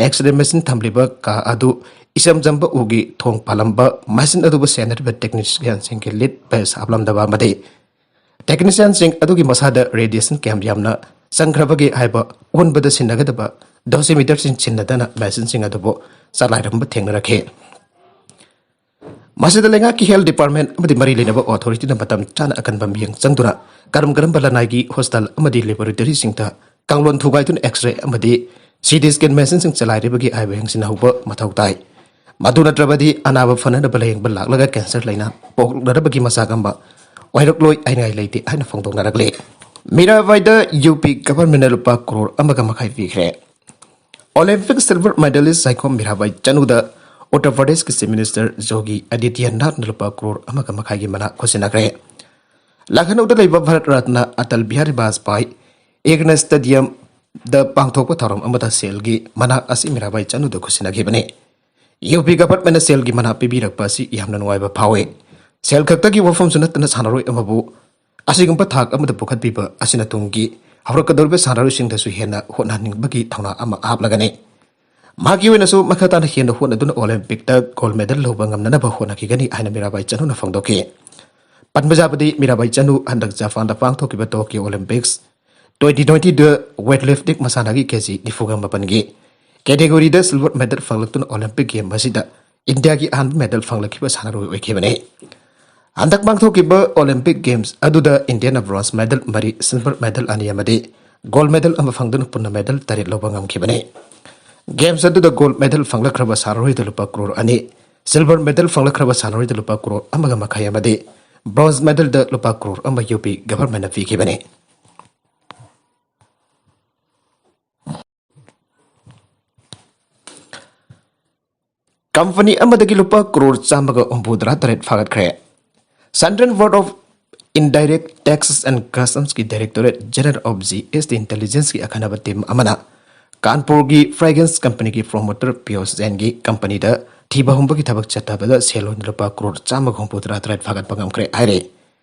ꯑꯦꯛꯁ ꯔꯦ ꯃꯦꯁꯤꯟ ꯊꯝꯂꯤꯕ ꯀꯥ ꯑꯗꯨ ꯏꯆꯝ ꯆꯝꯕ ꯎꯒꯤ ꯊꯣꯡ ꯄꯥꯜꯂꯝꯕ, ꯃꯦꯁꯤꯟ ꯑꯗꯨꯕꯨ ꯁꯦꯟꯅꯔꯤꯕ ꯇꯦꯛꯅꯤꯁꯤꯌꯥꯟꯁꯤꯡꯒꯤ ꯂꯤꯠ ꯕꯦꯁ ꯍꯥꯞꯂꯝꯗꯕ ꯑꯃꯗꯤ ꯇꯦꯛꯅꯤꯁꯤꯌꯥꯟꯁꯤꯡ ꯑꯗꯨꯒꯤ ꯃꯁꯥꯗ ꯔꯦꯗꯤꯌꯦꯁꯟ ꯀꯌꯥꯝ ꯌꯥꯝꯅ ꯆꯪꯈ꯭ꯔꯕꯒꯦ ꯍꯥꯏꯕ ꯎꯍꯟꯕꯗ ꯁꯤꯟꯅꯒꯗꯕ ꯗꯣꯁꯤꯃꯤꯇꯔꯁꯤꯡ ꯁꯤꯟꯅꯗꯅ ꯃꯦꯁꯤꯟꯁꯤꯡ ꯑꯗꯨꯕꯨ ꯆꯂꯥꯏꯔꯝꯕ ꯊꯦꯡꯅꯔꯛꯈꯤ꯫ ꯃꯁꯤꯗ ꯂꯩꯉꯥꯛꯀꯤ ꯍꯦꯜꯊ ꯗꯤꯄꯥꯔꯠꯃꯦꯟ ꯑꯃꯗꯤ ꯃꯔꯤ ꯂꯩꯅꯕ ꯑꯣꯊꯣꯔꯤꯇꯤꯅ ꯃꯇꯝ ꯆꯥꯅ ꯑꯀꯟꯕ ꯃꯤꯠꯌꯦꯡ ꯆꯪꯗꯨꯅ ꯀꯔꯝ ꯀꯔꯝꯕ ꯂꯅꯥꯏꯒꯤ ꯍꯣꯁꯄꯤꯇꯥꯜ ꯑꯃꯗꯤ ꯂꯦꯕꯣꯔꯦꯇꯣꯔꯤꯁꯤꯡꯗ ꯀꯥꯡꯂꯣꯟ ꯊꯨꯒꯥꯏꯗꯨꯅ ꯑꯦꯛꯁ ꯔꯦ ꯑꯃꯗꯤ ꯁꯤ ꯇꯤ ꯁ꯭ꯀꯦꯟ ꯃꯦꯁꯤꯟꯁꯤꯡ ꯆꯂꯥꯏꯔꯤꯕꯒꯦ ꯍꯥꯏꯕ ꯌꯦꯡꯁꯤꯟꯍꯧꯕ ꯃꯊꯧ ꯇꯥꯏ꯫ ꯃꯗꯨ ꯅꯠꯇ꯭ꯔꯕꯗꯤ ꯑꯅꯥꯕ ꯐꯅꯅꯕ ꯂꯥꯌꯦꯡꯕ ꯂꯥꯛꯂꯒ ꯀꯦꯟꯁꯔ ꯂꯥꯏꯅꯥ ꯄꯣꯛꯂꯛꯅꯕꯒꯤ ꯃꯆꯥꯛ ꯑꯃ ꯑꯣꯏꯔꯛꯂꯣꯏ ꯍꯥꯏꯅꯤꯡꯉꯥꯏ ꯂꯩꯇꯦ ꯍꯥꯏꯅ ꯐꯣꯡꯗꯣꯛꯅꯔꯛꯂꯤ꯫ ꯃꯤꯔꯥꯕꯥꯏꯗ ꯌꯨ ꯄꯤ ꯒꯚꯔꯟꯃꯦꯟꯅ ꯂꯨꯄꯥ ꯀ꯭ꯔꯣꯔ ꯑꯃꯒ ꯃꯈꯥꯏ ꯄꯤꯈ꯭ꯔꯦ꯫ Olympic silver medallist Saikhom Mirabai ꯆꯅꯨꯗ ꯎꯠꯇꯔ ꯄ꯭ꯔꯗꯦꯁꯀꯤ ꯆꯤꯐ ꯃꯤꯅꯤꯁꯇꯔ ꯌꯣꯒꯤ ꯑꯥꯗꯤꯇ꯭ꯌꯅꯥꯊꯅ ꯂꯨꯄꯥ ꯀ꯭ꯔꯣꯔ ꯑꯃꯒ ꯃꯈꯥꯏꯒꯤ ꯃꯅꯥ ꯈꯨꯠꯁꯤꯟꯅꯈ꯭ꯔꯦ꯫ ꯂꯈꯅꯧꯗ ꯂꯩꯕ ꯚꯥꯔꯠ ꯔꯠꯅ ꯑꯇꯜ ꯕꯤꯍꯥꯔꯤ ꯕꯥꯖꯄꯥꯏ ꯏꯒꯅ ꯁ꯭ꯇꯦꯗꯤꯌꯝꯗ ꯄꯥꯡꯊꯣꯛꯄ ꯊꯧꯔꯝ ꯑꯃꯗ ꯁꯦꯜꯒꯤ ꯃꯅꯥ ꯑꯁꯤ ꯃꯤꯔꯥꯕꯥꯏ ꯆꯅꯨꯗ ꯈꯨꯠꯁꯤꯟꯅꯈꯤꯕꯅꯤ꯫ ꯌꯨ ꯄꯤ ꯒꯚꯔꯟꯃꯦꯟꯠꯅ ꯁꯦꯜꯒꯤ ꯃꯅꯥ ꯄꯤꯕꯤꯔꯛꯄ ꯑꯁꯤ ꯌꯥꯝꯅ ꯅꯨꯡꯉꯥꯏꯕ ꯐꯥꯎꯏ꯫ ꯁꯦꯜ ꯈꯛꯇꯒꯤ ꯋꯥꯐꯝꯁꯨ ꯅꯠꯇꯅ ꯁꯥꯟꯅꯔꯣꯏ ꯑꯃꯕꯨ ꯑꯁꯤꯒꯨꯝꯕ ꯊꯥꯛ ꯑꯃꯗ ꯄꯨꯈꯠꯄꯤꯕ ꯑꯁꯤꯅ ꯇꯨꯡꯒꯤ ꯍꯧꯔꯛꯀꯗꯧꯔꯤꯕ ꯁꯥꯟꯅꯔꯣꯏꯁꯤꯡꯗꯁꯨ ꯍꯦꯟꯅ ꯍꯣꯠꯅꯍꯟꯅꯤꯡꯕꯒꯤ ꯊꯧꯅꯥ ꯑꯃ ꯍꯥꯞꯂꯒꯅꯤ꯫ ꯃꯍꯥꯛꯀꯤ ꯑꯣꯏꯅꯁꯨ ꯃꯈꯥ ꯇꯥꯅ ꯍꯦꯟꯅ ꯍꯣꯠꯅꯗꯨꯅ ꯑꯣꯂꯦꯝꯄꯤꯛꯇ ꯒꯣꯜ ꯃꯦꯗꯜ ꯂꯧꯕ ꯉꯝꯅꯅꯕ ꯍꯣꯠꯅꯈꯤꯒꯅꯤ ꯍꯥꯏꯅ ꯃꯤꯔꯥꯕꯥꯏ ꯆꯅꯨꯅ ꯐꯣꯡꯗꯣꯛꯈꯤ꯫ ꯄꯟꯕ ꯌꯥꯕꯗꯤ ꯃꯤꯔꯥꯕꯥꯏ ꯆꯅꯨ ꯍꯟꯗꯛ ꯖꯄꯥꯟꯗ ꯄꯥꯡꯊꯣꯛꯈꯤꯕ ꯇꯣꯀꯤꯌꯣ ꯑꯣꯂꯦꯝꯄꯤꯛꯁ ꯇ꯭ꯋꯦꯟꯇꯤ ꯇ꯭ꯋꯦꯟꯇꯤꯗ ꯋꯦꯠ ꯂꯤꯐꯇꯤꯡ ꯃꯁꯥꯟꯅꯒꯤ ꯀꯦꯖꯤ ꯅꯤꯐꯨꯒ ꯃꯥꯄꯟꯒꯤ ꯀꯦꯇꯦꯒꯣꯔꯤꯗ ꯁꯤꯜꯚꯔ ꯃꯦꯗꯜ ꯐꯪꯂꯛꯇꯨꯅ ꯑꯣꯂꯦꯝꯄꯤꯛ ꯒꯦꯝ ꯑꯁꯤꯗ ꯏꯟꯗꯤꯌꯥꯒꯤ ꯑꯍꯥꯟꯕ ꯃꯦꯗꯜ ꯐꯪꯂꯛꯈꯤꯕ ꯁꯥꯟꯅꯔꯣꯏ ꯑꯣꯏꯈꯤꯕꯅꯤ꯫ ꯍꯟꯗꯛ ꯄꯥꯡꯊꯣꯛꯈꯤꯕ ꯑꯣꯂꯦꯝꯄꯤꯛ ꯒꯦꯝꯁ ꯑꯗꯨꯗ ꯏꯟꯗꯤꯌꯥꯅ ꯕ꯭ꯔꯣꯟꯖ ꯃꯦꯗꯜ ꯃꯔꯤ, ꯁꯤꯜꯚꯔ ꯃꯦꯗꯜ ꯑꯅꯤ ꯑꯃꯗꯤ ꯒꯣꯜ ꯃꯦꯗꯜ ꯑꯃ ꯐꯪꯗꯨꯅ ꯄꯨꯟꯅ ꯃꯦꯗꯜ ꯇꯔꯦꯠ ꯂꯧꯕ ꯉꯝꯈꯤꯕꯅꯤ꯫ ꯒꯦꯝꯁ ꯑꯗꯨꯗ ꯒꯣꯜ ꯃꯦꯗꯜ ꯐꯪꯂꯛꯈ꯭ꯔꯕ ꯁꯥꯟꯅꯔꯣꯏꯗ ꯂꯨꯄꯥ ꯀ꯭ꯔꯣꯔ ꯑꯅꯤ, ꯁꯤꯜꯚꯔ ꯃꯦꯗꯜ ꯐꯪꯂꯛꯈ꯭ꯔꯕ ꯁꯥꯟꯅꯔꯣꯏꯗ ꯂꯨꯄꯥ ꯀ꯭ꯔꯣꯔ ꯑꯃꯒ ꯃꯈꯥꯏ ꯑꯃꯗꯤ ꯕ꯭ꯔꯣꯟꯖ ꯃꯦꯗꯜꯗ ꯂꯨꯄꯥ ꯀ꯭ꯔꯣꯔ ꯑꯃ ꯌꯨ ꯄꯤ ꯒꯚꯔꯟꯃꯦꯟꯠꯅ ꯄꯤꯈꯤꯕꯅꯤ꯫ ꯀꯝꯄꯅꯤ ꯑꯃꯗꯒꯤ ꯂꯨꯄꯥ ꯀ꯭ꯔꯣꯔ ꯆꯥꯝꯃꯒ ꯍꯨꯝꯐꯨꯇꯔꯥ ꯇꯔꯦꯠ ꯐꯥꯒꯠꯈ꯭ꯔꯦ꯫ Central board of indirect taxes and ꯀꯁꯇꯝꯁꯀꯤ directorate general of G S T ꯏꯟꯇꯦꯂꯤꯖꯦꯟꯁꯀꯤ ꯑꯈꯟꯅꯕ ꯇꯤꯝ ꯑꯃꯅ ꯀꯥꯟꯄꯨꯔꯒꯤ ꯐ꯭ꯔꯦꯒ꯭ꯔꯦꯟꯁ ꯀꯝꯄꯅꯤꯒꯤ ꯄ꯭ꯔꯣꯃꯣꯇꯔ ꯄꯤꯌꯣꯁ ꯖꯦꯟꯒꯤ ꯀꯝꯄꯅꯤꯗ ꯊꯤꯕ ꯍꯨꯝꯕꯒꯤ ꯊꯕꯛ ꯆꯠꯊꯕꯗ ꯁꯦꯜ ꯑꯣꯏꯅ ꯂꯨꯄꯥ ꯀ꯭ꯔꯣꯔ ꯆꯥꯝꯃꯒ ꯍꯨꯝꯐꯨꯇꯔꯥ ꯇꯔꯦꯠ ꯐꯥꯒꯠꯄ ꯉꯝꯈ꯭ꯔꯦ ꯍꯥꯏꯔꯦ꯫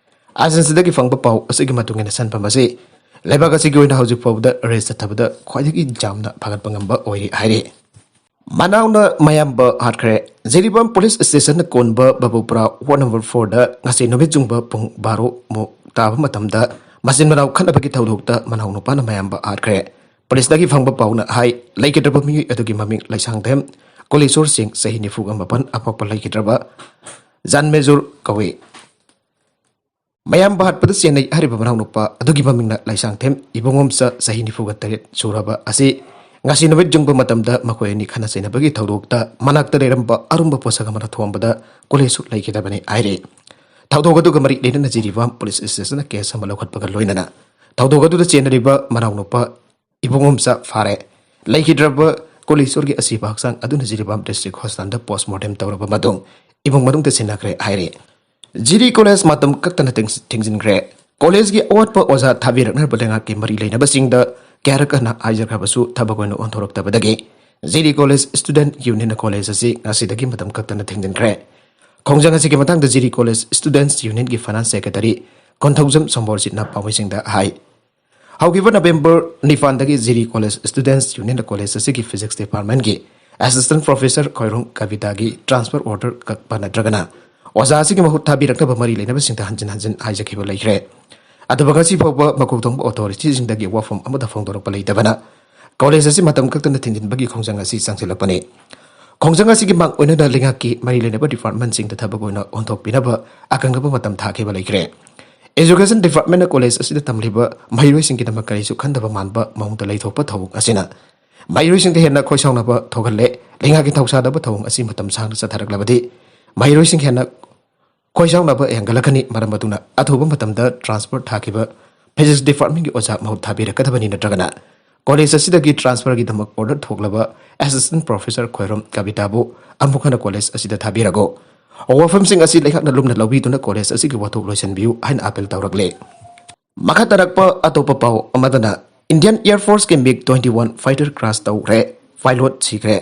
ꯑꯦꯖꯦꯟꯁꯤꯗꯒꯤ ꯐꯪꯕ ꯄꯥꯎ ꯑꯁꯤꯒꯤ ꯃꯇꯨꯡ ꯏꯟꯅ ꯁꯦꯟꯐꯝ ꯑꯁꯤ ꯂꯩꯕꯥꯛ ꯑꯁꯤꯒꯤ ꯑꯣꯏꯅ ꯍꯧꯖꯤꯛ ꯐꯥꯎꯕꯗ ꯔꯦꯁ ꯆꯠꯊꯕꯗ ꯈ꯭ꯋꯥꯏꯗꯒꯤ ꯌꯥꯝꯅ ꯐꯥꯒꯠꯄ ꯉꯝꯕ ꯑꯣꯏꯔꯤ ꯍꯥꯏꯔꯤ꯫ ꯃꯅꯥꯎꯅ ꯃꯌꯥꯝꯕ ꯍꯥꯠꯈ꯭ꯔꯦ꯫ ꯖꯤꯔꯤꯕꯥꯝ ꯄꯨꯂꯤꯁ ꯁ꯭ꯇꯦꯁꯟꯅ ꯀꯣꯟꯕ ꯕꯕꯨꯄꯨꯔꯥ ꯋꯥꯔꯗ ꯅꯝꯕꯔ ꯐꯣꯔꯗ ꯉꯁꯤ ꯅꯨꯃꯤꯠ ꯆꯨꯡꯕ ꯄꯨꯡ ꯕꯥꯔꯣ ꯃꯨꯛ ꯇꯥꯕ ꯃꯇꯝꯗ ꯃꯆꯤꯟ ꯃꯅꯥꯎ ꯈꯠꯅꯕꯒꯤ ꯊꯧꯗꯣꯛꯇ ꯃꯅꯥꯎ ꯅꯨꯄꯥꯅ ꯃꯌꯥꯝꯕ ꯍꯥꯠꯈ꯭ꯔꯦ꯫ ꯄꯨꯂꯤꯁꯇꯒꯤ ꯐꯪꯕ ꯄꯥꯎꯅ ꯍꯥꯏ, ꯂꯩꯈꯤꯗ꯭ꯔꯕ ꯃꯤꯑꯣꯏ ꯑꯗꯨꯒꯤ ꯃꯃꯤꯡ ꯂꯩꯁꯥꯡꯊꯦꯝ ꯀꯣꯂꯦꯁꯣꯔ ꯁꯤꯡ, ꯆꯍꯤ ꯅꯤꯐꯨꯒ ꯃꯥꯄꯟ, ꯑꯄꯣꯛꯄ ꯂꯩꯈꯤꯗ꯭ꯔꯕ ꯖꯥꯟꯃꯦꯖꯨꯔ ꯀꯧꯏ꯫ ꯃꯌꯥꯝꯕ ꯍꯥꯠꯄꯗ ꯆꯦꯟꯅꯩ ꯍꯥꯏꯔꯤꯕ ꯃꯅꯥꯎꯅꯨꯄꯥ ꯑꯗꯨꯒꯤ ꯃꯃꯤꯡꯅ ꯂꯩꯁꯥꯡꯊꯦꯝ ꯏꯕꯨꯡꯉꯣꯝꯆꯥ, ꯆꯍꯤ ꯅꯤꯐꯨꯒ ꯇꯔꯦꯠ ꯁꯨꯔꯕ ꯑꯁꯤ ꯉꯁꯤ ꯅꯨꯃꯤꯠ ꯌꯨꯡꯕ ꯃꯇꯝꯗ ꯃꯈꯣꯏ ꯑꯅꯤ ꯈꯠꯅ ꯆꯩꯅꯕꯒꯤ ꯊꯧꯗꯣꯛꯇ ꯃꯅꯥꯛꯇ ꯂꯩꯔꯝꯕ ꯑꯔꯨꯝꯕ ꯄꯣꯠꯁꯛ ꯑꯃꯅ ꯊꯣꯝꯕꯗ ꯀꯣꯂꯦꯁꯨ ꯂꯩꯈꯤꯗꯕꯅꯤ ꯍꯥꯏꯔꯤ꯫ ꯊꯧꯗꯣꯛ ꯑꯗꯨꯒ ꯃꯔꯤ ꯂꯩꯅꯅ ꯖꯤꯔꯤꯕꯥꯝ ꯄꯨꯂꯤꯁ ꯁ꯭ꯇꯦꯁꯟꯅ ꯀꯦꯁ ꯑꯃ ꯂꯧꯈꯠꯄꯒ ꯂꯣꯏꯅꯅ ꯊꯧꯗꯣꯛ ꯑꯗꯨꯗ ꯆꯦꯟꯅꯔꯤꯕ ꯃꯅꯥꯎꯅꯨꯄꯥ ꯏꯕꯨꯡꯉꯣꯝꯆꯥ ꯐꯥꯔꯦ꯫ ꯂꯩꯈꯤꯗ꯭ꯔꯕ ꯀꯣꯂꯤꯁꯣꯔꯒꯤ ꯑꯁꯤꯕ ꯍꯛꯆꯥꯡ ꯑꯗꯨꯅ ꯖꯤꯔꯤꯕꯥꯝ ꯗꯤꯁꯇ꯭ꯔꯤꯛ ꯍꯣꯁꯄꯤꯇꯥꯜꯗ ꯄꯣꯁꯃꯣꯔꯇꯦꯝ ꯇꯧꯔꯕ ꯃꯇꯨꯡ ꯏꯃꯨꯡ ꯃꯅꯨꯡꯗ ꯁꯤꯟꯅꯈ꯭ꯔꯦ ꯍꯥꯏꯔꯤ꯫ ꯖꯤꯔꯤ ꯀꯣꯂꯦꯖ ꯃꯇꯝ ꯀꯛꯇꯅ ꯊꯤꯡ-, ꯊꯤꯡꯖꯤꯟꯈ꯭ꯔꯦ꯫ ꯀꯣꯂꯦꯖꯒꯤ ꯑꯋꯥꯠꯄ ꯑꯣꯖꯥ ꯊꯥꯕꯤꯔꯛꯅꯕ ꯂꯩꯉꯥꯛꯀꯤ ꯃꯔꯤ ꯂꯩꯅꯕꯁꯤꯡꯗ ꯀꯌꯥꯔꯛ ꯍꯟꯅ ꯍꯥꯏꯖꯈ꯭ꯔꯕꯁꯨ ꯊꯕꯛ ꯑꯣꯏꯅ ꯑꯣꯟꯊꯣꯔꯛꯇꯕꯗꯒꯤ ꯖꯤꯔꯤ ꯀꯣꯂꯦꯖ ꯁ꯭ꯇꯨꯗꯦꯟꯠ ꯌꯨꯅꯤꯌꯟꯅ ꯀꯣꯂꯦꯖ ꯑꯁꯤ ꯉꯁꯤꯗꯒꯤ ꯃꯇꯝ ꯀꯛꯇꯅ ꯊꯤꯡꯖꯤꯟꯈ꯭ꯔꯦ꯫ ꯈꯣꯡꯖꯪ ꯑꯁꯤꯒꯤ ꯃꯇꯥꯡꯗ ꯖꯤꯔꯤ ꯀꯣꯂꯦꯖ ꯁ꯭ꯇꯨꯗꯦꯟꯠꯁ ꯌꯨꯅꯤꯌꯟꯒꯤ ꯐꯥꯏꯅꯥꯟꯁ ꯁꯦꯀ꯭ꯔꯦꯇꯔꯤ ꯀꯣꯟꯊꯧꯖꯝ ꯁꯣꯃꯣꯔꯖꯤꯠꯅ ꯄꯥꯎꯃꯤꯁꯤꯡꯗ ꯍꯥꯏ꯫ ꯍꯧꯈꯤꯕ ꯅꯕꯦꯝꯕꯔ ꯅꯤꯄꯥꯟꯗꯒꯤ ꯖꯤꯔꯤ ꯀꯣꯂꯦꯖ ꯁ꯭ꯇꯨꯗꯦꯟꯠꯁ ꯌꯨꯅꯤꯌꯟꯅ ꯀꯣꯂꯦꯖ ꯑꯁꯤꯒꯤ ꯐꯤꯖꯤꯛꯁ ꯗꯤꯄꯥꯔꯠꯃꯦꯟꯠꯀꯤ ꯑꯦꯁꯤꯁꯇꯦꯟꯠ ꯄ꯭ꯔꯣꯐꯦꯁꯔ ꯈꯣꯏꯔꯣꯡ ꯀꯕꯤꯇꯥꯒꯤ ꯇ꯭ꯔꯥꯟꯁꯐꯔ ꯑꯣꯔꯗꯔ ꯀꯛꯄ ꯅꯠꯇ꯭ꯔꯒꯅ ꯑꯣꯖꯥ ꯑꯁꯤꯒꯤ ꯃꯍꯨꯠ ꯊꯥꯕꯤꯔꯛꯅꯕ ꯃꯔꯤ ꯂꯩꯅꯕꯁꯤꯡꯗ ꯍꯟꯖꯤꯟ ꯍꯟꯖꯤꯟ ꯍꯥꯏꯖꯈꯤꯕ ꯂꯩꯈ꯭ꯔꯦ꯫ ꯑꯗꯨꯕꯨ ꯉꯁꯤ ꯐꯥꯎꯕ ꯃꯀꯣꯛ ꯊꯣꯡꯕ ꯑꯣꯊꯣꯔꯤꯇꯤꯁꯤꯡꯗꯒꯤ ꯋꯥꯐꯝ ꯑꯃꯠꯇ ꯐꯣꯡꯗꯣꯔꯛꯄ ꯂꯩꯇꯕꯅ ꯀꯣꯂꯦꯖ ꯑꯁꯤ ꯃꯇꯝ ꯀꯛꯇꯅ ꯊꯤꯡꯖꯤꯟꯕꯒꯤ ꯈꯣꯡꯖꯪ ꯑꯁꯤ ꯆꯪꯁꯤꯜꯂꯛꯄꯅꯤ꯫ ꯈꯣꯡꯖꯪ ꯑꯁꯤꯒꯤ ꯃꯥꯡ ꯑꯣꯏꯅꯅ ꯂꯩꯉꯥꯛꯀꯤ ꯃꯔꯤ ꯂꯩꯅꯕ ꯗꯤꯄꯥꯔꯠꯃꯦꯟꯠꯁꯤꯡꯗ ꯊꯕꯛ ꯑꯣꯏꯅ ꯑꯣꯟꯊꯣꯛꯄꯤꯅꯕ ꯑꯀꯛꯅꯕ ꯃꯇꯝ ꯊꯥꯈꯤꯕ ꯂꯩꯈ꯭ꯔꯦ꯫ ꯑꯦꯖꯨꯀꯦꯁꯟ ꯗꯤꯄꯥꯔꯠꯃꯦꯟꯠꯅ ꯀꯣꯂꯦꯖ ꯑꯁꯤꯗ ꯇꯝꯂꯤꯕ ꯃꯍꯩꯔꯣꯏꯁꯤꯡꯒꯤꯗꯃꯛ ꯀꯔꯤꯁꯨ ꯈꯟꯗꯕ ꯃꯥꯟꯕ ꯃꯑꯣꯡꯗ ꯂꯩꯊꯣꯛꯄ ꯊꯧꯑꯣꯡ ꯑꯁꯤꯅ ꯃꯍꯩꯔꯣꯏꯁꯤꯡꯗ ꯍꯦꯟꯅ ꯈꯣꯏꯁꯥꯎꯅꯕ ꯊꯣꯛꯍꯜꯂꯦ꯫ ꯂꯩꯉꯥꯛꯀꯤ ꯊꯧꯁꯥꯗꯕ ꯊꯧꯑꯣꯡ ꯑꯁꯤ ꯃꯇꯝ ꯁꯥꯡꯅ ꯆꯠꯊꯔꯛꯂꯕꯗꯤ ꯃꯍꯩꯔꯣꯏꯁꯤꯡ ꯍꯦꯟꯅ ꯈꯣꯏꯁꯥꯎꯅꯕ ꯍꯦꯟꯒꯠꯂꯛꯀꯅꯤ꯫ ꯃꯔꯝ ꯑꯗꯨꯅ ꯑꯊꯨꯕ ꯃꯇꯝꯗ ꯇ꯭ꯔꯥꯟꯁꯐꯔ ꯊꯥꯈꯤꯕ ꯐꯤꯖꯤꯛꯁ ꯗꯤꯄꯥꯔꯠꯃꯦꯟꯠꯀꯤ ꯑꯣꯖꯥ ꯃꯍꯨꯠ ꯊꯥꯕꯤꯔꯛꯀꯗꯕꯅꯤ, ꯅꯠꯇ꯭ꯔꯒꯅ ꯀꯣꯂꯦꯖ ꯑꯁꯤꯗꯒꯤ ꯇ꯭ꯔꯥꯟꯁꯐꯔꯒꯤꯗꯃꯛ ꯑꯣꯔꯗꯔ ꯊꯣꯛꯂꯕ ꯑꯦꯁꯤꯁꯇꯦꯟꯠ ꯄ꯭ꯔꯣꯐꯦꯁꯔ ꯈꯣꯏꯔꯣꯝ ꯀꯕꯤꯇꯥꯕꯨ ꯑꯃꯨꯛ ꯍꯟꯅ ꯀꯣꯂꯦꯖ ꯑꯁꯤꯗ ꯊꯥꯕꯤꯔꯒꯨ꯫ ꯋꯥꯐꯝꯁꯤꯡ ꯑꯁꯤ ꯂꯩꯉꯥꯛꯅ ꯂꯨꯝꯅ ꯂꯧꯕꯤꯗꯨꯅ ꯀꯣꯂꯦꯖ ꯑꯁꯤꯒꯤ ꯋꯥꯊꯣꯛ ꯂꯣꯏꯁꯤꯟꯕꯤꯌꯨ ꯍꯥꯏꯅ ꯑꯥꯄꯤꯜ ꯇꯧꯔꯛꯂꯦ꯫ ꯃꯈꯥ ꯇꯥꯔꯛꯄ ꯑꯇꯣꯞꯄ ꯄꯥꯎ ꯑꯃꯗꯅ, ꯏꯟꯗꯤꯌꯟ ꯑꯦꯌꯔ ꯐꯣꯔꯁꯀꯤ ꯃꯤꯒ ꯇ꯭ꯋꯦꯟꯇꯤ ꯋꯥꯟ ꯐꯥꯏꯇꯔ ꯀ꯭ꯔꯥꯁ ꯇꯧꯈ꯭ꯔꯦ, ꯄꯥꯏꯂꯣꯠ ꯁꯤꯈ꯭ꯔꯦ꯫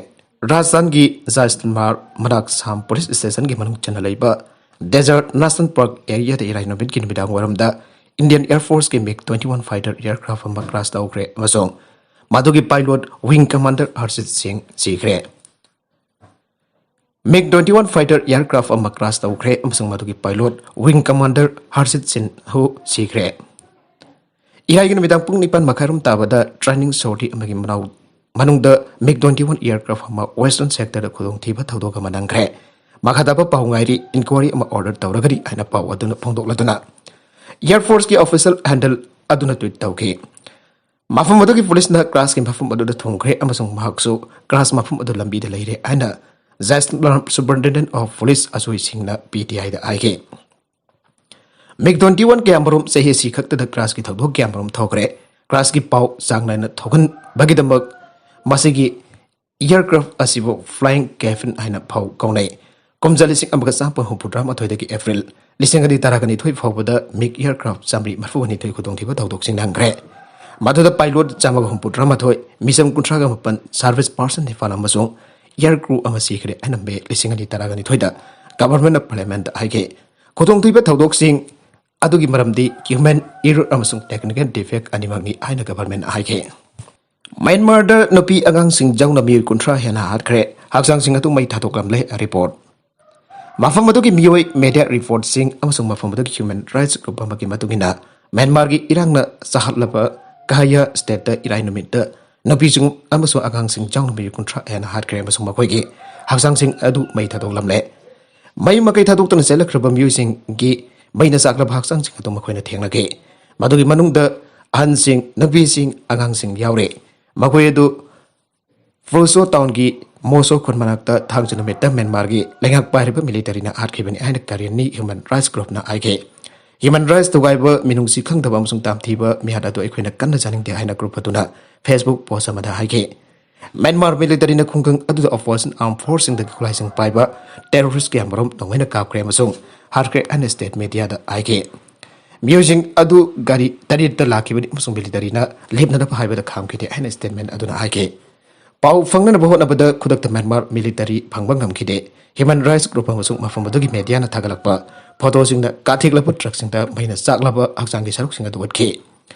ꯔꯥꯖꯁꯊꯥꯟꯒꯤ ꯖꯥꯏꯁꯜꯃꯥꯔ ꯃꯅꯥꯛ ꯁꯥꯝ ꯄꯨꯂꯤꯁ ꯁ꯭ꯇꯦꯁꯟꯒꯤ ꯃꯅꯨꯡ ꯆꯟꯅ ꯂꯩꯕ ꯗꯦꯖꯔꯠ ꯅꯦꯁꯅꯦꯜ ꯄꯥꯔꯛ ꯑꯦꯔꯤꯌꯥꯗ ꯏꯔꯥꯏ ꯅꯨꯃꯤꯠꯀꯤ ꯅꯨꯃꯤꯗꯥꯡ ꯋꯥꯏꯔꯝꯗ ꯏꯟꯗꯤꯌꯟ ꯑꯦꯌꯔ ꯐꯣꯔꯁꯀꯤ ꯃꯤꯒ ꯇ꯭ꯋꯦꯟꯇꯤ ꯋꯥꯟ ꯐꯥꯏꯇꯔ ꯑꯦꯌꯔꯀ꯭ꯔꯥꯐ ꯑꯃ ꯀ꯭ꯔꯥꯁ ꯇꯧꯈ꯭ꯔꯦ ꯑꯃꯁꯨꯡ ꯃꯗꯨꯒꯤ ꯄꯥꯏꯂꯣꯠ ꯋꯤꯡ ꯀꯃꯥꯟꯗꯔ ꯍꯔꯁꯤꯠ ꯁꯤꯡ ꯁꯤꯈ꯭ꯔꯦ꯫ ꯃꯤꯒ ꯇ꯭ꯋꯦꯟꯇꯤ ꯋꯥꯟ ꯐꯥꯏꯇꯔ ꯑꯦꯌꯔꯀ꯭ꯔꯥꯐ ꯑꯃ ꯀ꯭ꯔꯥꯁ ꯇꯧꯈ꯭ꯔꯦ ꯑꯃꯁꯨꯡ ꯃꯗꯨꯒꯤ ꯄꯥꯏꯂꯣꯠ ꯋꯤꯡ ꯀꯃꯥꯟꯗꯔ ꯍꯔꯁꯤꯠ ꯁꯤꯟꯍꯨ ꯁꯤꯈ꯭ꯔꯦ꯫ ꯏꯔꯥꯏꯒꯤ ꯅꯨꯃꯤꯗꯥꯡ ꯄꯨꯡ ꯅꯤꯄꯥꯟ ꯃꯈꯥꯏꯔꯣꯝ ꯇꯥꯕꯗ ꯇ꯭ꯔꯦꯅꯤꯡ ꯁꯣꯔꯇꯤ ꯑꯃꯒꯤ ꯃꯅꯥꯎ-, ꯃꯅꯨꯡꯗ ꯃꯤꯒ ꯇ꯭ꯋꯦꯟꯇꯤ ꯋꯥꯟ ꯑꯦꯌꯔꯀ꯭ꯔꯥꯐ ꯑꯃ ꯋꯦꯁꯇꯔꯟ ꯁꯦꯛꯇꯔꯗ ꯈꯨꯗꯣꯡꯊꯤꯕ ꯊꯧꯗꯣꯛ ꯑꯃ ꯅꯪꯈ꯭ꯔꯦ꯫ ꯃꯈꯥ ꯇꯥꯕ ꯄꯥꯎ ꯉꯥꯏꯔꯤ, ꯏꯟꯀ꯭ꯋꯥꯔꯤ ꯑꯃ ꯑꯣꯔꯗꯔ ꯇꯧꯔꯒꯅꯤ ꯍꯥꯏꯅ ꯄꯥꯎ ꯑꯗꯨꯅ ꯐꯣꯡꯗꯣꯛꯂꯗꯨꯅ ꯑꯦꯌꯔ ꯐꯣꯔꯁꯀꯤ ꯑꯣꯐꯤꯁꯤꯌꯦꯜ ꯍꯦꯟꯗꯜ ꯑꯗꯨꯅ ꯇ꯭ꯋꯤꯠ ꯇꯧꯈꯤ꯫ ꯃꯐꯝ ꯑꯗꯨꯒꯤ ꯄꯨꯂꯤꯁꯅ ꯀ꯭ꯔꯥꯁꯀꯤ ꯃꯐꯝ ꯑꯗꯨꯗ ꯊꯨꯡꯈ꯭ꯔꯦ ꯑꯃꯁꯨꯡ ꯃꯍꯥꯛꯁꯨ ꯀ꯭ꯔꯥꯁ ꯃꯐꯝ ꯑꯗꯨ ꯂꯝꯕꯤꯗ ꯂꯩꯔꯦ ꯍꯥꯏꯅ ꯖꯥꯏꯁꯜꯃꯥꯔ ꯁꯨꯄꯔꯤꯟꯇꯦꯟꯗꯦꯟꯠ ꯑꯣꯐ ꯄꯨꯂꯤꯁ ꯑꯖꯣꯏ ꯁꯤꯡꯅ ꯄꯤ ꯇꯤ ꯑꯥꯏꯗ ꯍꯥꯏꯈꯤ꯫ ꯃꯤꯒ ꯇ꯭ꯋꯦꯟꯇꯤ ꯋꯥꯟ ꯀꯌꯥꯃꯔꯨꯝ ꯆꯍꯤ ꯑꯁꯤ ꯈꯛꯇꯗ ꯀ꯭ꯔꯥꯁꯀꯤ ꯊꯧꯗꯣꯛ ꯀꯌꯥꯃꯔꯨꯝ ꯊꯣꯛꯈ꯭ꯔꯦ꯫ ꯀ꯭ꯔꯥꯁꯀꯤ ꯄꯥꯎ ꯆꯥꯡ ꯅꯥꯏꯅ ꯊꯣꯛꯍꯟꯕꯒꯤꯗꯃꯛ ꯃꯁꯤꯒꯤ ꯑꯦꯌꯔꯀ꯭ꯔꯥꯐ ꯑꯁꯤꯕꯨ ꯐ꯭ꯂꯥꯏꯡ ꯀꯦꯐꯤꯟ ꯍꯥꯏꯅ ꯐꯥꯎ ꯀꯧꯅꯩ꯫ ꯀꯨꯝꯖꯥ ꯂꯤꯁꯤꯡ ꯑꯃꯒ ꯆꯥꯃꯥꯄꯟ ꯍꯨꯝꯐꯨꯇꯔꯥꯃꯥꯊꯣꯏꯗꯒꯤ ꯑꯦꯄ꯭ꯔꯤꯜ ꯂꯤꯁꯤꯡ ꯑꯅꯤ ꯇꯔꯥꯒ ꯅꯤꯊꯣꯏ ꯐꯥꯎꯕꯗ ꯃꯤꯒ ꯑꯦꯌꯔꯀ꯭ꯔꯥꯐ ꯆꯥꯃꯔꯤ ꯃꯔꯤꯐꯨꯒ ꯅꯤꯊꯣꯏ ꯈꯨꯗꯣꯡꯊꯤꯕ ꯊꯧꯗꯣꯛꯁꯤꯡ ꯅꯪꯈ꯭ꯔꯦ꯫ ꯃꯗꯨꯗ ꯄꯥꯏꯂꯣꯠ ꯆꯥꯝꯃꯒ ꯍꯨꯝꯐꯨꯇꯔꯥꯃꯥꯊꯣꯏ, ꯃꯤꯆꯝ ꯀꯨꯟꯊ꯭ꯔꯥꯒ ꯃꯥꯄꯟ, ꯁꯥꯔꯚꯤꯁ ꯄꯥꯔꯁꯟ ꯅꯤꯄꯥꯟ ꯑꯃꯁꯨꯡ ꯑꯦꯌꯔ ꯀ꯭ꯔꯨ ꯑꯃ ꯁꯤꯈ꯭ꯔꯦ ꯍꯥꯏꯅ ꯃꯦ ꯂꯤꯁꯤꯡ ꯑꯅꯤ ꯇꯔꯥꯒ ꯅꯤꯊꯣꯏꯗ Government of Parliament ꯍꯥꯏꯈꯤ꯫ ꯈꯨꯗꯣꯡꯊꯤꯕ ꯊꯧꯗꯣꯛꯁꯤꯡ ꯑꯗꯨꯒꯤ ꯃꯔꯝꯗꯤ human error ꯑꯃꯁꯨꯡ technical defect ꯑꯅꯤꯃꯛꯅꯤ ꯍꯥꯏꯅ government ꯍꯥꯏꯈꯤ꯫ ꯃ꯭ꯌꯥꯟꯃꯥꯔꯗ ꯅꯨꯄꯤ ꯑꯉꯥꯡꯁꯤꯡ ꯌꯥꯎꯅ ꯃꯤꯑꯣꯏ ꯀꯨꯟꯊ꯭ꯔꯥ ꯍꯦꯟꯅ ꯍꯥꯠꯈ꯭ꯔꯦ, ꯍꯛꯆꯥꯡꯁꯤꯡ ꯑꯗꯨ ꯃꯩ ꯊꯥꯗꯣꯛꯂꯝꯂꯦ꯫ ꯔꯤꯄꯣꯔꯠ꯫ ꯃꯐꯝ ꯑꯗꯨꯒꯤ ꯃꯤꯑꯣꯏ, ꯃꯦꯗꯤꯌꯥ ꯔꯤꯄꯣꯔꯠꯁꯤꯡ ꯑꯃꯁꯨꯡ ꯃꯐꯝ ꯑꯗꯨꯒꯤ ꯍ꯭ꯌꯨꯃꯦꯟ ꯔꯥꯏꯠꯁ ꯒ꯭ꯔꯨꯞ ꯑꯃꯒꯤ ꯃꯇꯨꯡ ꯏꯟꯅ, ꯃ꯭ꯌꯥꯟꯃꯥꯔꯒꯤ ꯏꯔꯥꯡꯅ ꯆꯥꯍꯠꯂꯕ ꯀꯍꯌꯥ ꯁ꯭ꯇꯦꯠꯇ ꯏꯔꯥꯏ ꯅꯨꯃꯤꯠꯇ ꯅꯨꯄꯤꯁꯤꯡ ꯑꯃꯁꯨꯡ ꯑꯉꯥꯡꯁꯤꯡ ꯌꯥꯎꯅ ꯃꯤꯑꯣꯏ ꯀꯨꯟꯊ꯭ꯔꯥ ꯍꯦꯟꯅ ꯍꯥꯠꯈ꯭ꯔꯦ ꯑꯃꯁꯨꯡ ꯃꯈꯣꯏꯒꯤ ꯍꯛꯆꯥꯡꯁꯤꯡ ꯑꯗꯨ ꯃꯩ ꯊꯥꯗꯣꯛꯂꯝꯂꯦ꯫ ꯃꯩ ꯃꯀꯩ ꯊꯥꯗꯣꯛꯇꯨꯅ ꯆꯦꯜꯂꯛꯈ꯭ꯔꯕ ꯃꯤꯑꯣꯏꯁꯤꯡꯒꯤ ꯃꯩꯅ ꯆꯥꯛꯂꯕ ꯍꯛꯆꯥꯡꯁꯤꯡ ꯑꯗꯨ ꯃꯈꯣꯏꯅ ꯊꯦꯡꯅꯈꯤ꯫ ꯃꯗꯨꯒꯤ ꯃꯅꯨꯡꯗ ꯑꯍꯟꯁꯤꯡ, ꯅꯨꯄꯤꯁꯤꯡ, ꯑꯉꯥꯡꯁꯤꯡ ꯌꯥꯎꯔꯤ꯫ ꯃꯈꯣꯏ ꯑꯗꯨ ꯐ꯭ꯔꯨꯁꯣ ꯇꯥꯎꯟꯒꯤ ꯃꯣꯁꯣ ꯈꯨꯟ ꯃꯅꯥꯛꯇ ꯊꯥꯡꯖ ꯅꯨꯃꯤꯠꯇ ꯃ꯭ꯌꯥꯟꯃꯥꯔꯒꯤ ꯂꯩꯉꯥꯛ ꯄꯥꯏꯔꯤꯕ ꯃꯤꯂꯤꯇꯔꯤꯅ ꯍꯥꯠꯈꯤꯕꯅꯤ ꯍꯥꯏꯅ ꯀꯥꯔꯦꯟꯅꯤ ꯍ꯭ꯌꯨꯃꯦꯟ ꯔꯥꯏꯠꯁ ꯒ꯭ꯔꯨꯞꯅ ꯍꯥꯏꯈꯤ꯫ ꯍ꯭ꯌꯨꯃꯦꯟ ꯔꯥꯏꯠꯁ ꯊꯨꯒꯥꯏꯕ, ꯃꯤꯅꯨꯡꯁꯤ ꯈꯪꯗꯕ ꯑꯃꯁꯨꯡ ꯇꯝꯊꯤꯕ ꯃꯤꯍꯥꯠ ꯑꯗꯨ ꯑꯩꯈꯣꯏꯅ ꯀꯟꯅ ꯆꯥꯅꯤꯡꯗꯦ ꯍꯥꯏꯅ ꯒ꯭ꯔꯨꯞ ꯑꯗꯨꯅ Facebook ꯄꯣꯁ ꯑꯃꯗ ꯍꯥꯏꯈꯤ꯫ ꯃ꯭ꯌꯥꯟꯃꯥꯔ ꯃꯤꯂꯤꯇꯔꯤꯅ ꯈꯨꯡꯒꯪ ꯑꯗꯨꯗ ꯑꯣꯄꯣꯖꯤꯁꯟ ꯑꯥꯔꯝ ꯐꯣꯔꯁꯁꯤꯡꯗꯒꯤ ꯈꯨꯠꯂꯥꯏꯁꯤꯡ ꯄꯥꯏꯕ ꯇꯦꯔꯣꯔꯤꯁ ꯀꯌꯥꯃꯔꯨꯝ ꯅꯣꯡꯃꯩꯅ ꯀꯥꯞꯈ꯭ꯔꯦ ꯑꯃꯁꯨꯡ ꯍꯥꯠꯈ꯭ꯔꯦ ꯍꯥꯏꯅ ꯁ꯭ꯇꯦꯠ ꯃꯤꯗꯤꯌꯥꯗ ꯍꯥꯏꯈꯤ꯫ ꯃꯤꯑꯣꯏꯁꯤꯡ ꯑꯗꯨ ꯒꯥꯔꯤ ꯇꯔꯦꯠꯇ ꯂꯥꯛꯈꯤꯕꯅꯤ ꯑꯃꯁꯨꯡ ꯃꯤꯂꯤꯇꯔꯤꯅ ꯂꯦꯞꯅꯅꯕ ꯍꯥꯏꯕꯗ ꯈꯥꯝꯈꯤꯗꯦ ꯍꯥꯏꯅ ꯁ꯭ꯇꯦꯠꯃꯦꯟ ꯑꯗꯨꯅ ꯍꯥꯏꯈꯤ꯫ ꯄꯥꯎ ꯐꯪꯅꯅꯕ ꯍꯣꯠꯅꯕꯗ ꯈꯨꯗꯛꯇ ꯃ꯭ꯌꯥꯟꯃꯥꯔ ꯃꯤꯂꯤꯇꯔꯤ ꯐꯪꯕ ꯉꯝꯈꯤꯗꯦ꯫ ꯍ꯭ꯌꯨꯃꯦꯟ ꯔꯥꯏꯠꯁ ꯒ꯭ꯔꯨꯞ ꯑꯃꯁꯨꯡ ꯃꯐꯝ ꯑꯗꯨꯒꯤ ꯃꯦꯗꯤꯌꯥꯅ ꯊꯥꯒꯠꯂꯛꯄ ꯐꯣꯇꯣꯁꯤꯡꯗ ꯀꯥꯊꯦꯛꯂꯕ ꯇ꯭ꯔꯛꯁꯤꯡꯗ ꯃꯩꯅ ꯆꯥꯛꯂꯕ ꯍꯛꯆꯥꯡꯒꯤ ꯁꯔꯨꯛꯁꯤꯡ ꯑꯗꯨ ꯎꯠꯈꯤ꯫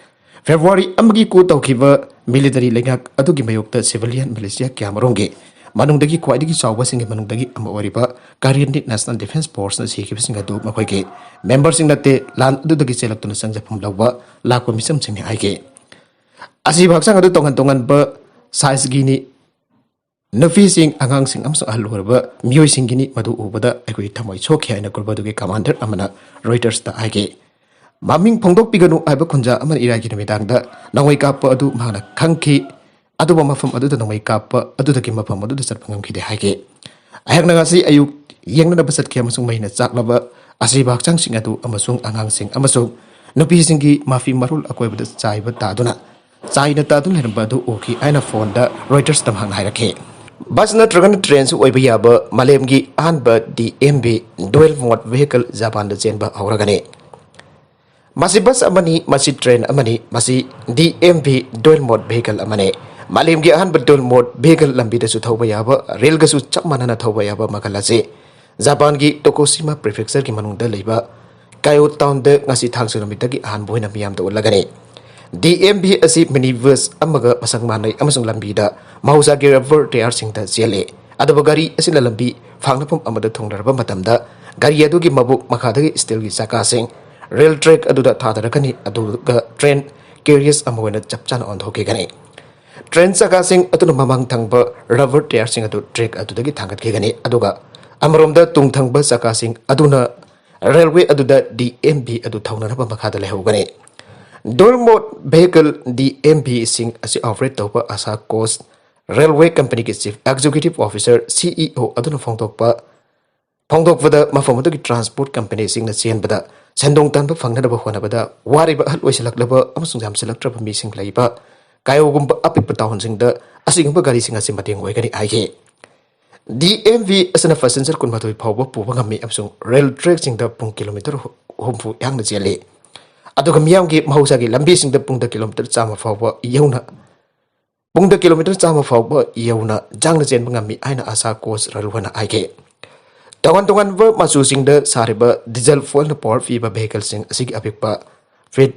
ꯐꯦꯕ꯭ꯔꯨꯋꯥꯔꯤ ꯑꯃꯒꯤ ꯀꯨ ꯇꯧꯈꯤꯕ ꯃꯤꯂꯤꯇꯔꯤ ꯂꯩꯉꯥꯛ ꯑꯗꯨꯒꯤ ꯃꯥꯌꯣꯛꯇ ꯁꯤꯚꯤꯂꯤꯌꯟ ꯃꯤꯂꯤꯁꯤꯌꯥ ꯀꯌꯥꯃꯔꯨꯝꯒꯤ ꯃꯅꯨꯡꯗꯒꯤ ꯈ꯭ꯋꯥꯏꯗꯒꯤ ꯆꯥꯎꯕꯁꯤꯡꯒꯤ ꯃꯅꯨꯡꯗꯒꯤ ꯑꯃ ꯑꯣꯏꯔꯤꯕ ꯀꯥꯔꯦꯟꯅꯤ ꯅꯦꯁꯅꯦꯜ ꯗꯤꯐꯦꯟꯁ ꯐꯣꯔꯁꯅ ꯁꯤꯈꯤꯕꯁꯤꯡ ꯑꯗꯨ ꯃꯈꯣꯏꯒꯤ ꯃꯦꯝꯕꯔꯁꯤꯡ ꯅꯠꯇꯦ, ꯂꯥꯟ ꯑꯗꯨꯗꯒꯤ ꯆꯦꯜꯂꯛꯇꯨꯅ ꯆꯪꯖꯐꯝ ꯂꯧꯕ ꯂꯥꯛꯄ ꯃꯤꯆꯝꯁꯤꯡꯅꯤ ꯍꯥꯏꯈꯤ꯫ ꯑꯁꯤꯕ ꯍꯛꯆꯥꯡ ꯑꯗꯨ ꯇꯣꯉꯥꯟ ꯇꯣꯉꯥꯟꯕ ꯁꯥꯏꯖꯒꯤꯅꯤ꯫ ꯅꯨꯄꯤꯁꯤꯡ, ꯑꯉꯥꯡꯁꯤꯡ ꯑꯃꯁꯨꯡ ꯑꯍꯜ ꯑꯣꯏꯔꯕ ꯃꯤꯑꯣꯏꯁꯤꯡꯒꯤꯅꯤ꯫ ꯃꯗꯨ ꯎꯕꯗ ꯑꯩꯈꯣꯏꯒꯤ ꯊꯃꯣꯏ ꯁꯣꯛꯈꯤ ꯍꯥꯏꯅ ꯒ꯭ꯔꯨꯞ ꯑꯗꯨꯒꯤ ꯀꯃꯥꯟꯗꯔ ꯑꯃꯅ ꯔꯣꯏꯇꯔꯁꯇ ꯍꯥꯏꯈꯤ꯫ ꯃꯃꯤꯡ ꯐꯣꯡꯗꯣꯛꯄꯤꯒꯅꯨ ꯍꯥꯏꯕ ꯈꯨꯟꯖꯥ ꯑꯃꯅ ꯏꯔꯥꯏꯒꯤ ꯅꯨꯃꯤꯗꯥꯡꯗ ꯅꯣꯡꯃꯩ ꯀꯥꯞꯄ ꯑꯗꯨ ꯃꯍꯥꯛꯅ ꯈꯪꯈꯤ, ꯑꯗꯨꯕꯨ ꯃꯐꯝ ꯑꯗꯨꯗ ꯅꯣꯡꯃꯩ ꯀꯥꯞꯄ ꯑꯗꯨꯗꯒꯤ ꯃꯐꯝ ꯑꯗꯨꯗ ꯆꯠꯄ ꯉꯝꯈꯤꯗꯦ ꯍꯥꯏꯈꯤ꯫ ꯑꯩꯍꯥꯛꯅ ꯉꯁꯤ ꯑꯌꯨꯛ ꯌꯦꯡꯅꯅꯕ ꯆꯠꯈꯤ ꯑꯃꯁꯨꯡ ꯃꯩꯅ ꯆꯥꯛꯂꯕ ꯑꯁꯤꯕ ꯍꯛꯆꯥꯡꯁꯤꯡ ꯑꯗꯨ ꯑꯃꯁꯨꯡ ꯑꯉꯥꯡꯁꯤꯡ ꯑꯃꯁꯨꯡ ꯅꯨꯄꯤꯁꯤꯡꯒꯤ ꯃꯐꯤ ꯃꯔꯣꯜ ꯑꯀꯣꯏꯕꯗ ꯆꯥꯏꯕ ꯇꯥꯗꯨꯅ, ꯆꯥꯏꯅ ꯇꯥꯗꯨꯅ ꯂꯩꯔꯝꯕ ꯑꯗꯨ ꯎꯈꯤ ꯍꯥꯏꯅ ꯐꯣꯟꯗ ꯔꯣꯏꯇꯔꯁꯇ ꯃꯍꯥꯛꯅ ꯍꯥꯏꯔꯛꯈꯤ꯫ ꯕꯁ ꯅꯠꯇ꯭ꯔꯒꯅ ꯇ꯭ꯔꯦꯟꯁꯨ ꯑꯣꯏꯕ ꯌꯥꯕ ꯃꯥꯂꯦꯝꯒꯤ ꯑꯍꯥꯟꯕ DMV Dual Mode Vehicle ꯖꯄꯥꯟꯗ ꯆꯦꯟꯕ ꯍꯧꯔꯒꯅꯤ꯫ ꯃꯁꯤ ꯕꯁ ꯑꯃꯅꯤ, ꯃꯁꯤ ꯇ꯭ꯔꯦꯟ ꯑꯃꯅꯤ, ꯃꯁꯤ DMV Dual Mode Vehicle ꯑꯃꯅꯤ꯫ ꯃꯥꯂꯦꯝꯒꯤ ꯑꯍꯥꯟꯕ Dual Mode Vehicle ꯂꯝꯕꯤꯗꯁꯨ ꯊꯧꯕ ꯌꯥꯕ, ꯔꯦꯜꯒꯁꯨ ꯆꯞ ꯃꯥꯟꯅꯅ ꯊꯧꯕ ꯌꯥꯕ ꯃꯈꯜ ꯑꯁꯤ ꯖꯄꯥꯟꯒꯤ ꯇꯣꯀꯣꯁꯤꯃꯥ ꯄ꯭ꯔꯤꯐꯦꯛꯆꯔꯒꯤ ꯃꯅꯨꯡꯗ ꯂꯩꯕ ꯀꯥꯏꯌꯣ ꯇꯥꯎꯟꯗ ꯉꯁꯤ ꯊꯥꯡꯖ ꯅꯨꯃꯤꯠꯇꯒꯤ ꯑꯍꯥꯟꯕ ꯑꯣꯏꯅ ꯃꯤꯌꯥꯝꯗ ꯎꯠꯂꯒꯅꯤ꯫ DMV ꯑꯁꯤ ꯃꯤꯅꯤ ꯕꯁ ꯑꯃꯒ ꯃꯁꯛ ꯃꯥꯟꯅꯩ ꯑꯃꯁꯨꯡ ꯂꯝꯕꯤꯗ ꯃꯍꯧꯁꯥꯒꯤ ꯔꯕꯔ ꯇꯌꯥꯔꯁꯤꯡꯗ ꯆꯦꯜꯂꯤ꯫ ꯑꯗꯨꯕꯨ ꯒꯥꯔꯤ ꯑꯁꯤꯅ ꯂꯝꯕꯤ ꯐꯥꯡꯅꯐꯝ ꯑꯃꯗ ꯊꯨꯡꯂꯔꯕ ꯃꯇꯝꯗ ꯒꯥꯔꯤ ꯑꯗꯨꯒꯤ ꯃꯕꯨꯛ ꯃꯈꯥꯗꯒꯤ ꯁ꯭ꯇꯤꯜꯒꯤ ꯆꯀꯥꯁꯤꯡ ꯔꯦꯜ ꯇ꯭ꯔꯦꯛ ꯑꯗꯨꯗ ꯊꯥꯗꯔꯛꯀꯅꯤ, ꯑꯗꯨꯒ ꯇ꯭ꯔꯦꯟ ꯀꯦꯔꯤꯌꯦꯖ ꯑꯃ ꯑꯣꯏꯅ ꯆꯞ ꯆꯥꯅ ꯑꯣꯟꯊꯣꯛꯈꯤꯒꯅꯤ꯫ ꯇ꯭ꯔꯦꯟ ꯆꯀꯥꯁꯤꯡ ꯑꯗꯨꯅ ꯃꯃꯥꯡ ꯊꯪꯕ ꯔꯕꯔ ꯇꯌꯥꯔꯁꯤꯡ ꯑꯗꯨ ꯇ꯭ꯔꯦꯛ ꯑꯗꯨꯗꯒꯤ ꯊꯥꯡꯒꯠꯈꯤꯒꯅꯤ, ꯑꯗꯨꯒ ꯑꯃꯔꯣꯝꯗ ꯇꯨꯡ ꯊꯪꯕ ꯆꯀꯥꯁꯤꯡ ꯑꯗꯨꯅ ꯔꯦꯜꯋꯦ ꯑꯗꯨꯗ DMV ꯑꯗꯨ ꯊꯧꯅꯅꯕ ꯃꯈꯥꯗ ꯂꯩꯍꯧꯒꯅꯤ꯫ Dual Mode Vehicle DMV ꯁꯤꯡ ꯑꯁꯤ ꯑꯣꯄꯔꯦꯠ ꯇꯧꯕ ꯑꯁꯥ ꯀꯣꯁ ꯔꯦꯜꯋꯦ ꯀꯝꯄꯅꯤꯒꯤ ꯆꯤꯐ ꯑꯦꯛꯖꯤꯀ꯭ꯌꯨꯇꯤꯚ ꯑꯣꯐꯤꯁꯥꯔ, CEO, ꯑꯗꯨꯅ ꯐꯣꯡꯗꯣꯛꯄ ꯐꯣꯡꯗꯣꯛꯄꯗ, ꯃꯐꯝ ꯑꯗꯨꯒꯤ ꯇ꯭ꯔꯥꯟꯁꯄꯣꯔꯠ ꯀꯝꯄꯅꯤꯁꯤꯡꯅ ꯆꯦꯟꯕꯗ ꯁꯦꯟꯗꯣꯡ ꯇꯥꯟꯕ ꯐꯪꯅꯅꯕ ꯍꯣꯠꯅꯕꯗ ꯋꯥꯔꯤꯕ ꯑꯍꯜ ꯑꯣꯏꯁꯤꯜꯂꯛꯂꯕ ꯑꯃꯁꯨꯡ ꯌꯥꯝꯁꯤꯜꯂꯛꯇ꯭ꯔꯕ ꯃꯤꯁꯤꯡ ꯂꯩꯕ ꯀꯥꯏꯌꯣꯒꯨꯝꯕ ꯑꯄꯤꯛꯄ ꯇꯥꯎꯟꯁꯤꯡꯗ ꯑꯁꯤꯒꯨꯝꯕ ꯒꯥꯔꯤꯁꯤꯡ ꯑꯁꯤ ꯃꯇꯦꯡ ꯑꯣꯏꯒꯅꯤ ꯍꯥꯏꯈꯤ꯫ DMV ꯑꯁꯤꯅ ꯄꯦꯁꯦꯟꯖꯔ ꯀꯨꯟꯃꯥꯊꯣꯏ ꯐꯥꯎꯕ ꯄꯨꯕ ꯉꯝꯃꯤ ꯑꯃꯁꯨꯡ ꯔꯦꯜ ꯇ꯭ꯔꯦꯛꯁꯤꯡꯗ ꯄꯨꯡ ꯀꯤꯂꯣꯃꯤꯇꯔ ꯍꯨꯝꯐꯨ ꯌꯥꯡꯅ ꯆꯦꯜꯂꯤ, ꯑꯗꯨꯒ ꯃꯤꯌꯥꯝꯒꯤ ꯃꯍꯧꯁꯥꯒꯤ ꯂꯝꯕꯤꯁꯤꯡꯗ ꯄꯨꯡꯗ ꯀꯤꯂꯣꯃꯤꯇꯔ ꯆꯥꯝꯃ ꯐꯥꯎꯕ ꯌꯧꯅ ꯄꯨꯡꯗ ꯀꯤꯂꯣꯃꯤꯇꯔ ꯆꯥꯝꯃ ꯐꯥꯎꯕ ꯌꯧꯅ ꯌꯥꯡꯅ ꯆꯦꯟꯕ ꯉꯝꯃꯤ ꯍꯥꯏꯅ ꯑꯁꯥ ꯀꯣꯁ ꯔꯦꯜꯋꯦꯅ ꯍꯥꯏꯈꯤ꯫ ꯇꯣꯉꯥꯟ ꯇꯣꯉꯥꯟꯕ ꯃꯆꯨꯁꯤꯡꯗ ꯁꯥꯔꯤꯕ ꯗꯤꯖꯜ ꯐ꯭ꯌꯨꯑꯦꯜꯅ ꯄꯥꯋꯔ ꯄꯤꯕ ꯚꯦꯍꯤꯀꯜꯁꯤꯡ ꯑꯁꯤꯒꯤ ꯑꯄꯤꯛꯄ ꯐ꯭ꯂꯤꯠ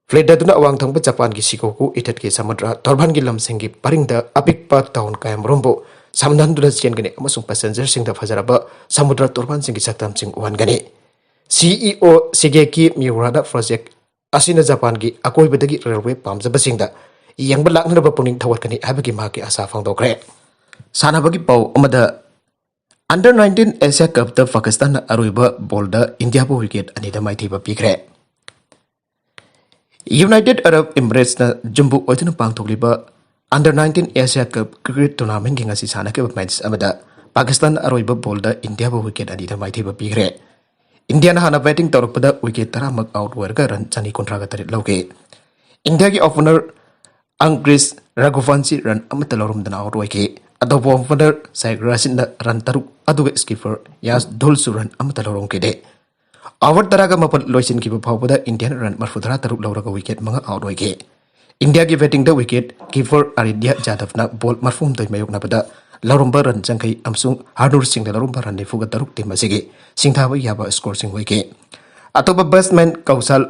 ꯐ꯭ꯂꯤꯠ ꯑꯗꯨꯅ ꯑꯋꯥꯡ ꯊꯪꯕ ꯖꯄꯥꯟꯒꯤ ꯁꯤꯀꯣꯀꯨ ꯏꯊꯠꯀꯤ ꯁꯃꯨꯗ꯭ꯔ ꯇꯣꯔꯕꯥꯟꯒꯤ ꯂꯝꯁꯤꯡꯒꯤ ꯄꯔꯤꯡꯗ ꯑꯄꯤꯛꯄ ꯇꯥꯎꯟ ꯀꯌꯥꯃꯔꯨꯝꯕꯨ ꯁꯝꯅꯍꯟꯗꯨꯅ ꯆꯦꯟꯒꯅꯤ ꯑꯃꯁꯨꯡ ꯄꯦꯁꯦꯟꯖꯔꯁꯤꯡꯗ ꯐꯖꯔꯕ ꯁꯃꯨꯗ꯭ꯔ ꯇꯣꯔꯕꯥꯟꯁꯤꯡꯒꯤ ꯁꯛꯇꯝꯁꯤꯡ ꯎꯍꯟꯒꯅꯤ꯫ CEO ꯁꯤꯒꯦꯀꯤ ꯃꯤꯎꯔꯥꯗ ꯄ꯭ꯔꯣꯖꯦꯛ ꯑꯁꯤꯅ ꯖꯄꯥꯟꯒꯤ ꯑꯀꯣꯏꯕꯗꯒꯤ ꯔꯦꯜꯋꯦ ꯄꯥꯝꯖꯕꯁꯤꯡꯗ ꯌꯦꯡꯕ ꯂꯥꯛꯅꯅꯕ ꯄꯨꯛꯅꯤꯡ ꯊꯧꯒꯠꯀꯅꯤ ꯍꯥꯏꯕꯒꯤ ꯃꯍꯥꯛꯀꯤ ꯑꯥꯁꯥ ꯐꯣꯡꯗꯣꯛꯈ꯭ꯔꯦ꯫ ꯁꯥꯟꯅꯕꯒꯤ ꯄꯥꯎ ꯑꯃꯗ, Under nineteen Asia Cupꯇ ꯄꯥꯀꯤꯁꯇꯥꯟꯅ ꯑꯔꯣꯏꯕ ꯕꯣꯜꯗ ꯏꯟꯗꯤꯌꯥꯕꯨ ꯋꯤꯀꯦꯠ ꯑꯅꯤꯗ ꯃꯥꯏꯊꯤꯕ ꯄꯤꯈ꯭ꯔꯦ꯫ United Arab Emiratesꯅ ꯌꯨꯝꯕꯨ ꯑꯣꯏꯗꯨꯅ ꯄꯥꯡꯊꯣꯛꯂꯤꯕ Under nineteen Asia Cup cricket tournamentꯀꯤ ꯉꯁꯤ ꯁꯥꯟꯅꯈꯤꯕ ꯃꯦꯆ ꯑꯃꯗ ꯄꯥꯀꯤꯁꯇꯥꯟ ꯑꯔꯣꯏꯕ ꯕꯣꯜꯗ ꯏꯟꯗꯤꯌꯥꯕꯨ ꯋꯤꯀꯦꯠ ꯑꯅꯤꯗ ꯃꯥꯏꯊꯤꯕ ꯄꯤꯈ꯭ꯔꯦ꯫ ꯏꯟꯗꯤꯌꯥꯅ ꯍꯥꯟꯅ ꯕꯦꯇꯤꯡ ꯇꯧꯔꯛꯄꯗ ꯋꯤꯀꯦꯠ ꯇꯔꯥꯃꯛ ꯑꯥꯎꯠ ꯑꯣꯏꯔꯒ ꯔꯟ ꯆꯅꯤ ꯀꯨꯟꯊ꯭ꯔꯥꯒ ꯇꯔꯦꯠ ꯂꯧꯈꯤ꯫ ꯏꯟꯗꯤꯌꯥꯒꯤ ꯑꯣꯄꯅꯔ ꯑꯪꯀ꯭ꯔꯤꯁ ꯔꯘꯨꯕꯟꯁꯤ ꯔꯟ ꯑꯃꯠꯇ ꯂꯧꯔꯝꯗꯅ ꯑꯥꯎꯠ ꯑꯣꯏꯈꯤ꯫ ꯑꯇꯣꯞꯄ ꯑꯣꯄꯅꯔ ꯁꯥꯏꯛ ꯔꯥꯁꯤꯗꯅ ꯔꯟ ꯇꯔꯨꯛ, ꯑꯗꯨꯒ ꯁ꯭ꯀꯤꯄꯔ ꯌꯥꯁ ꯙꯨꯜꯁꯨ ꯔꯟ ꯑꯃꯠꯇ ꯂꯧꯔꯝꯈꯤꯗꯦ꯫ ꯑꯣꯚꯔ ꯇꯔꯥꯒ ꯃꯥꯄꯟ ꯂꯣꯏꯁꯤꯟꯈꯤꯕ ꯐꯥꯎꯕꯗ ꯏꯟꯗꯤꯌꯥꯅ ꯔꯟ ꯃꯔꯐꯨ ꯇꯔꯥ ꯇꯔꯨꯛ ꯂꯧꯔꯒ ꯋꯤꯀꯦꯠ ꯃꯉꯥ ꯑꯥꯎꯠ ꯑꯣꯏꯈꯤ꯫ ꯏꯟꯗꯤꯌꯥꯒꯤ ꯕꯦꯇꯤꯡꯗ ꯋꯤꯀꯦꯠ ꯀꯤꯄꯔ ꯑꯥꯔꯤꯗ꯭ꯌ ꯖꯥꯗꯕꯅ ꯕꯣꯜ ꯃꯔꯐꯨ ꯍꯨꯝꯗꯣꯏ ꯃꯥꯌꯣꯛꯅꯕꯗ ꯂꯧꯔꯝꯕ ꯔꯟ ꯌꯥꯡꯈꯩ ꯑꯃꯁꯨꯡ ꯍꯔꯅꯨꯔ ꯁꯤꯡꯅ ꯂꯧꯔꯝꯕ ꯔꯟ ꯅꯤꯐꯨꯒ ꯇꯔꯨꯛ ꯇꯤꯝ ꯑꯁꯤꯒꯤ ꯁꯤꯡꯊꯥꯕ ꯌꯥꯕ ꯁ꯭ꯀꯣꯔꯁꯤꯡ ꯑꯣꯏꯈꯤ꯫ ꯑꯇꯣꯞꯄ ꯕꯦꯠꯁꯃꯦꯟ ꯀꯧꯁꯜ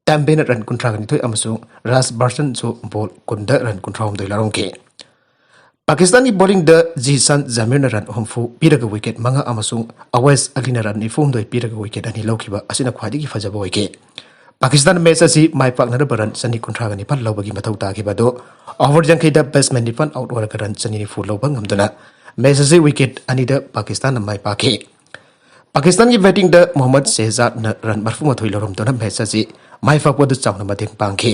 ꯇꯥꯝꯕꯦꯅ ꯔꯟ ꯀꯨꯟꯊ꯭ꯔꯥꯒ ꯅꯤꯊꯣꯏ ꯑꯃꯁꯨꯡ ꯔꯥꯖ ꯕꯥꯔꯁꯟꯁꯨ ꯕꯣꯜ ꯀꯨꯟꯗ ꯔꯟ ꯀꯨꯟꯊ꯭ꯔꯥꯍꯨꯝꯗꯣꯏ ꯂꯧꯔꯝꯈꯤ꯫ ꯄꯥꯀꯤꯁꯇꯥꯟꯒꯤ ꯕꯣꯂꯤꯡꯗ ꯖꯤꯁꯥꯟ ꯖꯃꯤꯔꯅ ꯔꯟ ꯍꯨꯝꯐꯨ ꯄꯤꯔꯒ ꯋꯤꯀꯦꯠ ꯃꯉꯥ ꯑꯃꯁꯨꯡ ꯑꯋꯦꯁ ꯑꯂꯤꯅ ꯔꯟ ꯅꯤꯐꯨꯍꯨꯝꯗꯣꯏ ꯄꯤꯔꯒ ꯋꯤꯀꯦꯠ ꯑꯅꯤ ꯂꯧꯈꯤꯕ ꯑꯁꯤꯅ ꯈ꯭ꯋꯥꯏꯗꯒꯤ ꯐꯖꯕ ꯑꯣꯏꯈꯤ꯫ ꯄꯥꯀꯤꯁꯇꯥꯟ ꯃꯦꯆ ꯑꯁꯤ ꯃꯥꯏ ꯄꯥꯛꯅꯅꯕ ꯔꯟ ꯆꯅꯤ ꯀꯨꯟꯊ꯭ꯔꯥꯒ ꯅꯤꯄꯥꯟ ꯂꯧꯕꯒꯤ ꯃꯊꯧ ꯇꯥꯈꯤꯕ ꯑꯗꯨ ꯑꯣꯚꯔ ꯌꯥꯡꯈꯩꯗ ꯕꯦꯠꯁꯃꯦꯟ ꯅꯤꯄꯥꯟ ꯑꯥꯎꯠ ꯑꯣꯏꯔꯒ ꯔꯟ ꯆꯅꯤ ꯅꯤꯐꯨ ꯂꯧꯕ ꯉꯝꯗꯨꯅ ꯃꯦꯆ ꯑꯁꯤ ꯋꯤꯀꯦꯠ ꯑꯅꯤꯗ ꯄꯥꯀꯤꯁꯇꯥꯟꯅ ꯃꯥꯏ ꯄꯥꯛꯈꯤ꯫ ꯄꯥꯀꯤꯁꯇꯥꯟꯒꯤ ꯕꯦꯇꯤꯡꯗ ꯃꯣꯍꯝꯃꯗ ꯁꯦꯍꯖꯥꯗꯅ ꯔꯟ ꯃꯔꯐꯨ ꯃꯥꯊꯣꯏ ꯂꯧꯔꯝꯗꯨꯅ ꯃꯦꯆ ꯑꯁꯤ ꯃꯥꯏ ꯄꯥꯛꯄꯗ ꯆꯥꯎꯅ ꯃꯇꯦꯡ ꯄꯥꯡꯈꯤ꯫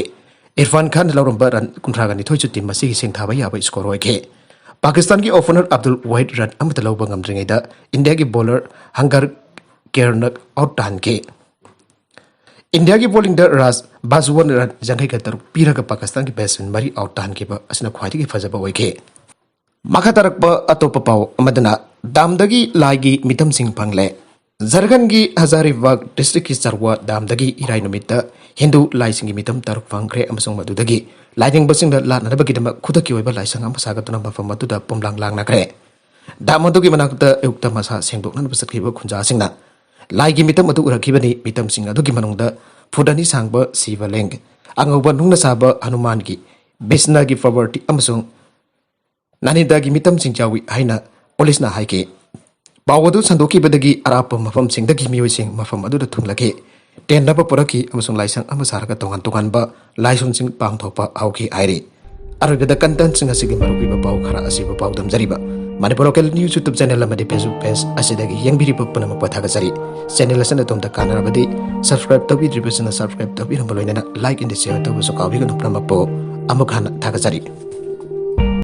ꯏꯔꯐꯥꯟ ꯈꯥꯟꯅ ꯂꯧꯔꯝꯕ ꯔꯟ ꯀꯨꯟꯊ꯭ꯔꯥꯒ ꯅꯤꯊꯣꯏꯁꯨ ꯇꯤꯝ ꯑꯁꯤꯒꯤ ꯁꯤꯡꯊꯥꯕ ꯌꯥꯕ ꯁ꯭ꯀꯣꯔ ꯑꯣꯏꯈꯤ꯫ ꯄꯥꯀꯤꯁꯇꯥꯟꯒꯤ ꯑꯣꯄꯅꯔ ꯑꯕꯗꯨꯜ ꯋꯥꯍꯤꯗ ꯔꯟ ꯑꯃꯠꯇ ꯂꯧꯕ ꯉꯝꯗ꯭ꯔꯤꯉꯩꯗ ꯏꯟꯗꯤꯌꯥꯒꯤ ꯕꯣꯂꯔ ꯍꯪꯒꯔ ꯀꯦꯔꯅ ꯑꯥꯎꯠ ꯇꯥꯍꯟꯈꯤ꯫ ꯏꯟꯗꯤꯌꯥꯒꯤ ꯕꯣꯂꯤꯡꯗ ꯔꯥꯖ ꯕꯥꯖꯋꯥꯟ ꯔꯟ ꯌꯥꯡꯈꯩꯒ ꯇꯔꯨꯛ ꯄꯤꯔꯒ ꯄꯥꯀꯤꯁꯇꯥꯟꯒꯤ ꯕꯦꯠꯁꯃꯦꯟ ꯃꯔꯤ ꯑꯥꯎꯠ ꯇꯥꯍꯟꯈꯤꯕ ꯑꯁꯤꯅ ꯈ꯭ꯋꯥꯏꯗꯒꯤ ꯐꯖꯕ ꯑꯣꯏꯈꯤ꯫ ꯃꯈꯥ ꯇꯥꯔꯛꯄ ꯑꯇꯣꯞꯄ ꯄꯥꯎ ꯑꯃꯗꯅ ꯗꯥꯝꯗꯒꯤ ꯂꯥꯏꯒꯤ ꯃꯤꯇꯝꯁꯤꯡ ꯐꯪꯂꯦ꯫ ꯖꯔꯈꯟꯒꯤ ꯍꯖꯥꯔꯤꯕꯥꯒ ꯗꯤꯁꯇ꯭ꯔꯤꯛꯀꯤ ꯆꯔꯋꯥ ꯗꯥꯝꯗꯒꯤ ꯏꯔꯥꯏ ꯅꯨꯃꯤꯠꯇ ꯍꯤꯟꯗꯨ ꯂꯥꯏꯁꯤꯡꯒꯤ ꯃꯤꯇꯝ ꯇꯔꯨꯛ ꯐꯪꯈ꯭ꯔꯦ ꯑꯃꯁꯨꯡ ꯃꯗꯨꯗꯒꯤ ꯂꯥꯏꯅꯤꯡꯕꯁꯤꯡꯅ ꯂꯥꯠꯅꯅꯕꯒꯤꯗꯃꯛ ꯈꯨꯗꯛꯀꯤ ꯑꯣꯏꯕ ꯂꯥꯏꯁꯪ ꯑꯃ ꯁꯥꯒꯠꯇꯨꯅ ꯃꯐꯝ ꯑꯗꯨꯗ ꯄꯣꯝꯂꯥꯡ ꯂꯥꯡꯅꯈ꯭ꯔꯦ꯫ ꯗꯥꯝ ꯑꯗꯨꯒꯤ ꯃꯅꯥꯛꯇ ꯑꯌꯨꯛꯇ ꯃꯁꯥ ꯁꯦꯡꯗꯣꯛꯅꯅꯕ ꯆꯠꯈꯤꯕ ꯈꯨꯟꯖꯥꯁꯤꯡꯅ ꯂꯥꯏꯒꯤ ꯃꯤꯇꯝ ꯑꯗꯨ ꯎꯔꯛꯈꯤꯕꯅꯤ꯫ ꯃꯤꯇꯝꯁꯤꯡ ꯑꯗꯨꯒꯤ ꯃꯅꯨꯡꯗ ꯐꯨꯠ ꯑꯅꯤ ꯁꯥꯡꯕ ꯁꯤꯕ ꯂꯤꯡ, ꯑꯉꯧꯕ ꯅꯨꯡꯅ ꯁꯥꯕ ꯍꯅꯨꯃꯥꯟꯒꯤ, ꯕꯤꯁꯅꯒꯤ ꯄꯥꯔꯕꯇꯤ ꯑꯃꯁꯨꯡ ꯅꯥꯅꯤꯟꯗꯒꯤ ꯃꯤꯇꯝꯁꯤꯡ ꯌꯥꯎꯏ ꯍꯥꯏꯅ ꯄꯨꯂꯤꯁꯅ ꯍꯥꯏꯈꯤ꯫ ꯄꯥꯎ ꯑꯗꯨ ꯁꯟꯗꯣꯛꯈꯤꯕꯗꯒꯤ ꯑꯔꯥꯞꯄ ꯃꯐꯝꯁꯤꯡꯗꯒꯤ ꯃꯤꯑꯣꯏꯁꯤꯡ ꯃꯐꯝ ꯑꯗꯨꯗ ꯊꯨꯡꯂꯈꯤ꯫ ꯇꯦꯟꯅꯕ ꯄꯨꯔꯛꯈꯤ ꯑꯃꯁꯨꯡ ꯂꯥꯏꯁꯪ ꯑꯃ ꯁꯥꯔꯒ ꯇꯣꯉꯥꯟ ꯇꯣꯉꯥꯟꯕ ꯂꯥꯏꯁꯣꯟꯁꯤꯡ ꯄꯥꯡꯊꯣꯛꯄ ꯍꯧꯈꯤ ꯍꯥꯏꯔꯤ꯫ ꯑꯔꯣꯏꯕꯗ ꯀꯟꯇꯦꯟꯁꯤꯡ ꯑꯁꯤꯒꯤ ꯃꯔꯨꯑꯣꯏꯕ ꯄꯥꯎ ꯈꯔ ꯑꯁꯤꯕꯨ ꯄꯥꯎꯗꯝꯖꯔꯤꯕ Manipur local news YouTube channel ꯑꯃꯗꯤ ꯐꯦꯁꯕꯨꯛ ꯄꯦꯖ ꯑꯁꯤꯗꯒꯤ ꯌꯦꯡꯕꯤꯔꯤꯕ ꯄꯨꯝꯅꯃꯛꯄꯨ ꯊꯥꯒꯠꯆꯔꯤ꯫ ꯆꯦꯅꯦꯜ ꯑꯁꯤꯅ ꯑꯗꯣꯝꯗ ꯀꯥꯟꯅꯔꯕꯗꯤ ꯁꯕꯁꯀ꯭ꯔꯥꯏꯕ ꯇꯧꯕꯤꯗ꯭ꯔꯤꯕꯁꯤꯡꯅ ꯁꯕꯁꯀ꯭ꯔꯥꯏꯕ ꯇꯧꯕꯤꯔꯝꯕ ꯂꯣꯏꯅꯅ ꯂꯥꯏꯛ ꯑꯦꯟ ꯁꯤꯌꯔ ꯇꯧꯕꯁꯨ ꯀꯥꯎꯕꯤꯒꯅꯨ꯫ ꯄꯨꯝꯅꯃꯛꯄꯨ ꯑꯃꯨꯛ ꯍꯟꯅ ꯊꯥꯒꯠꯆꯔꯤ꯫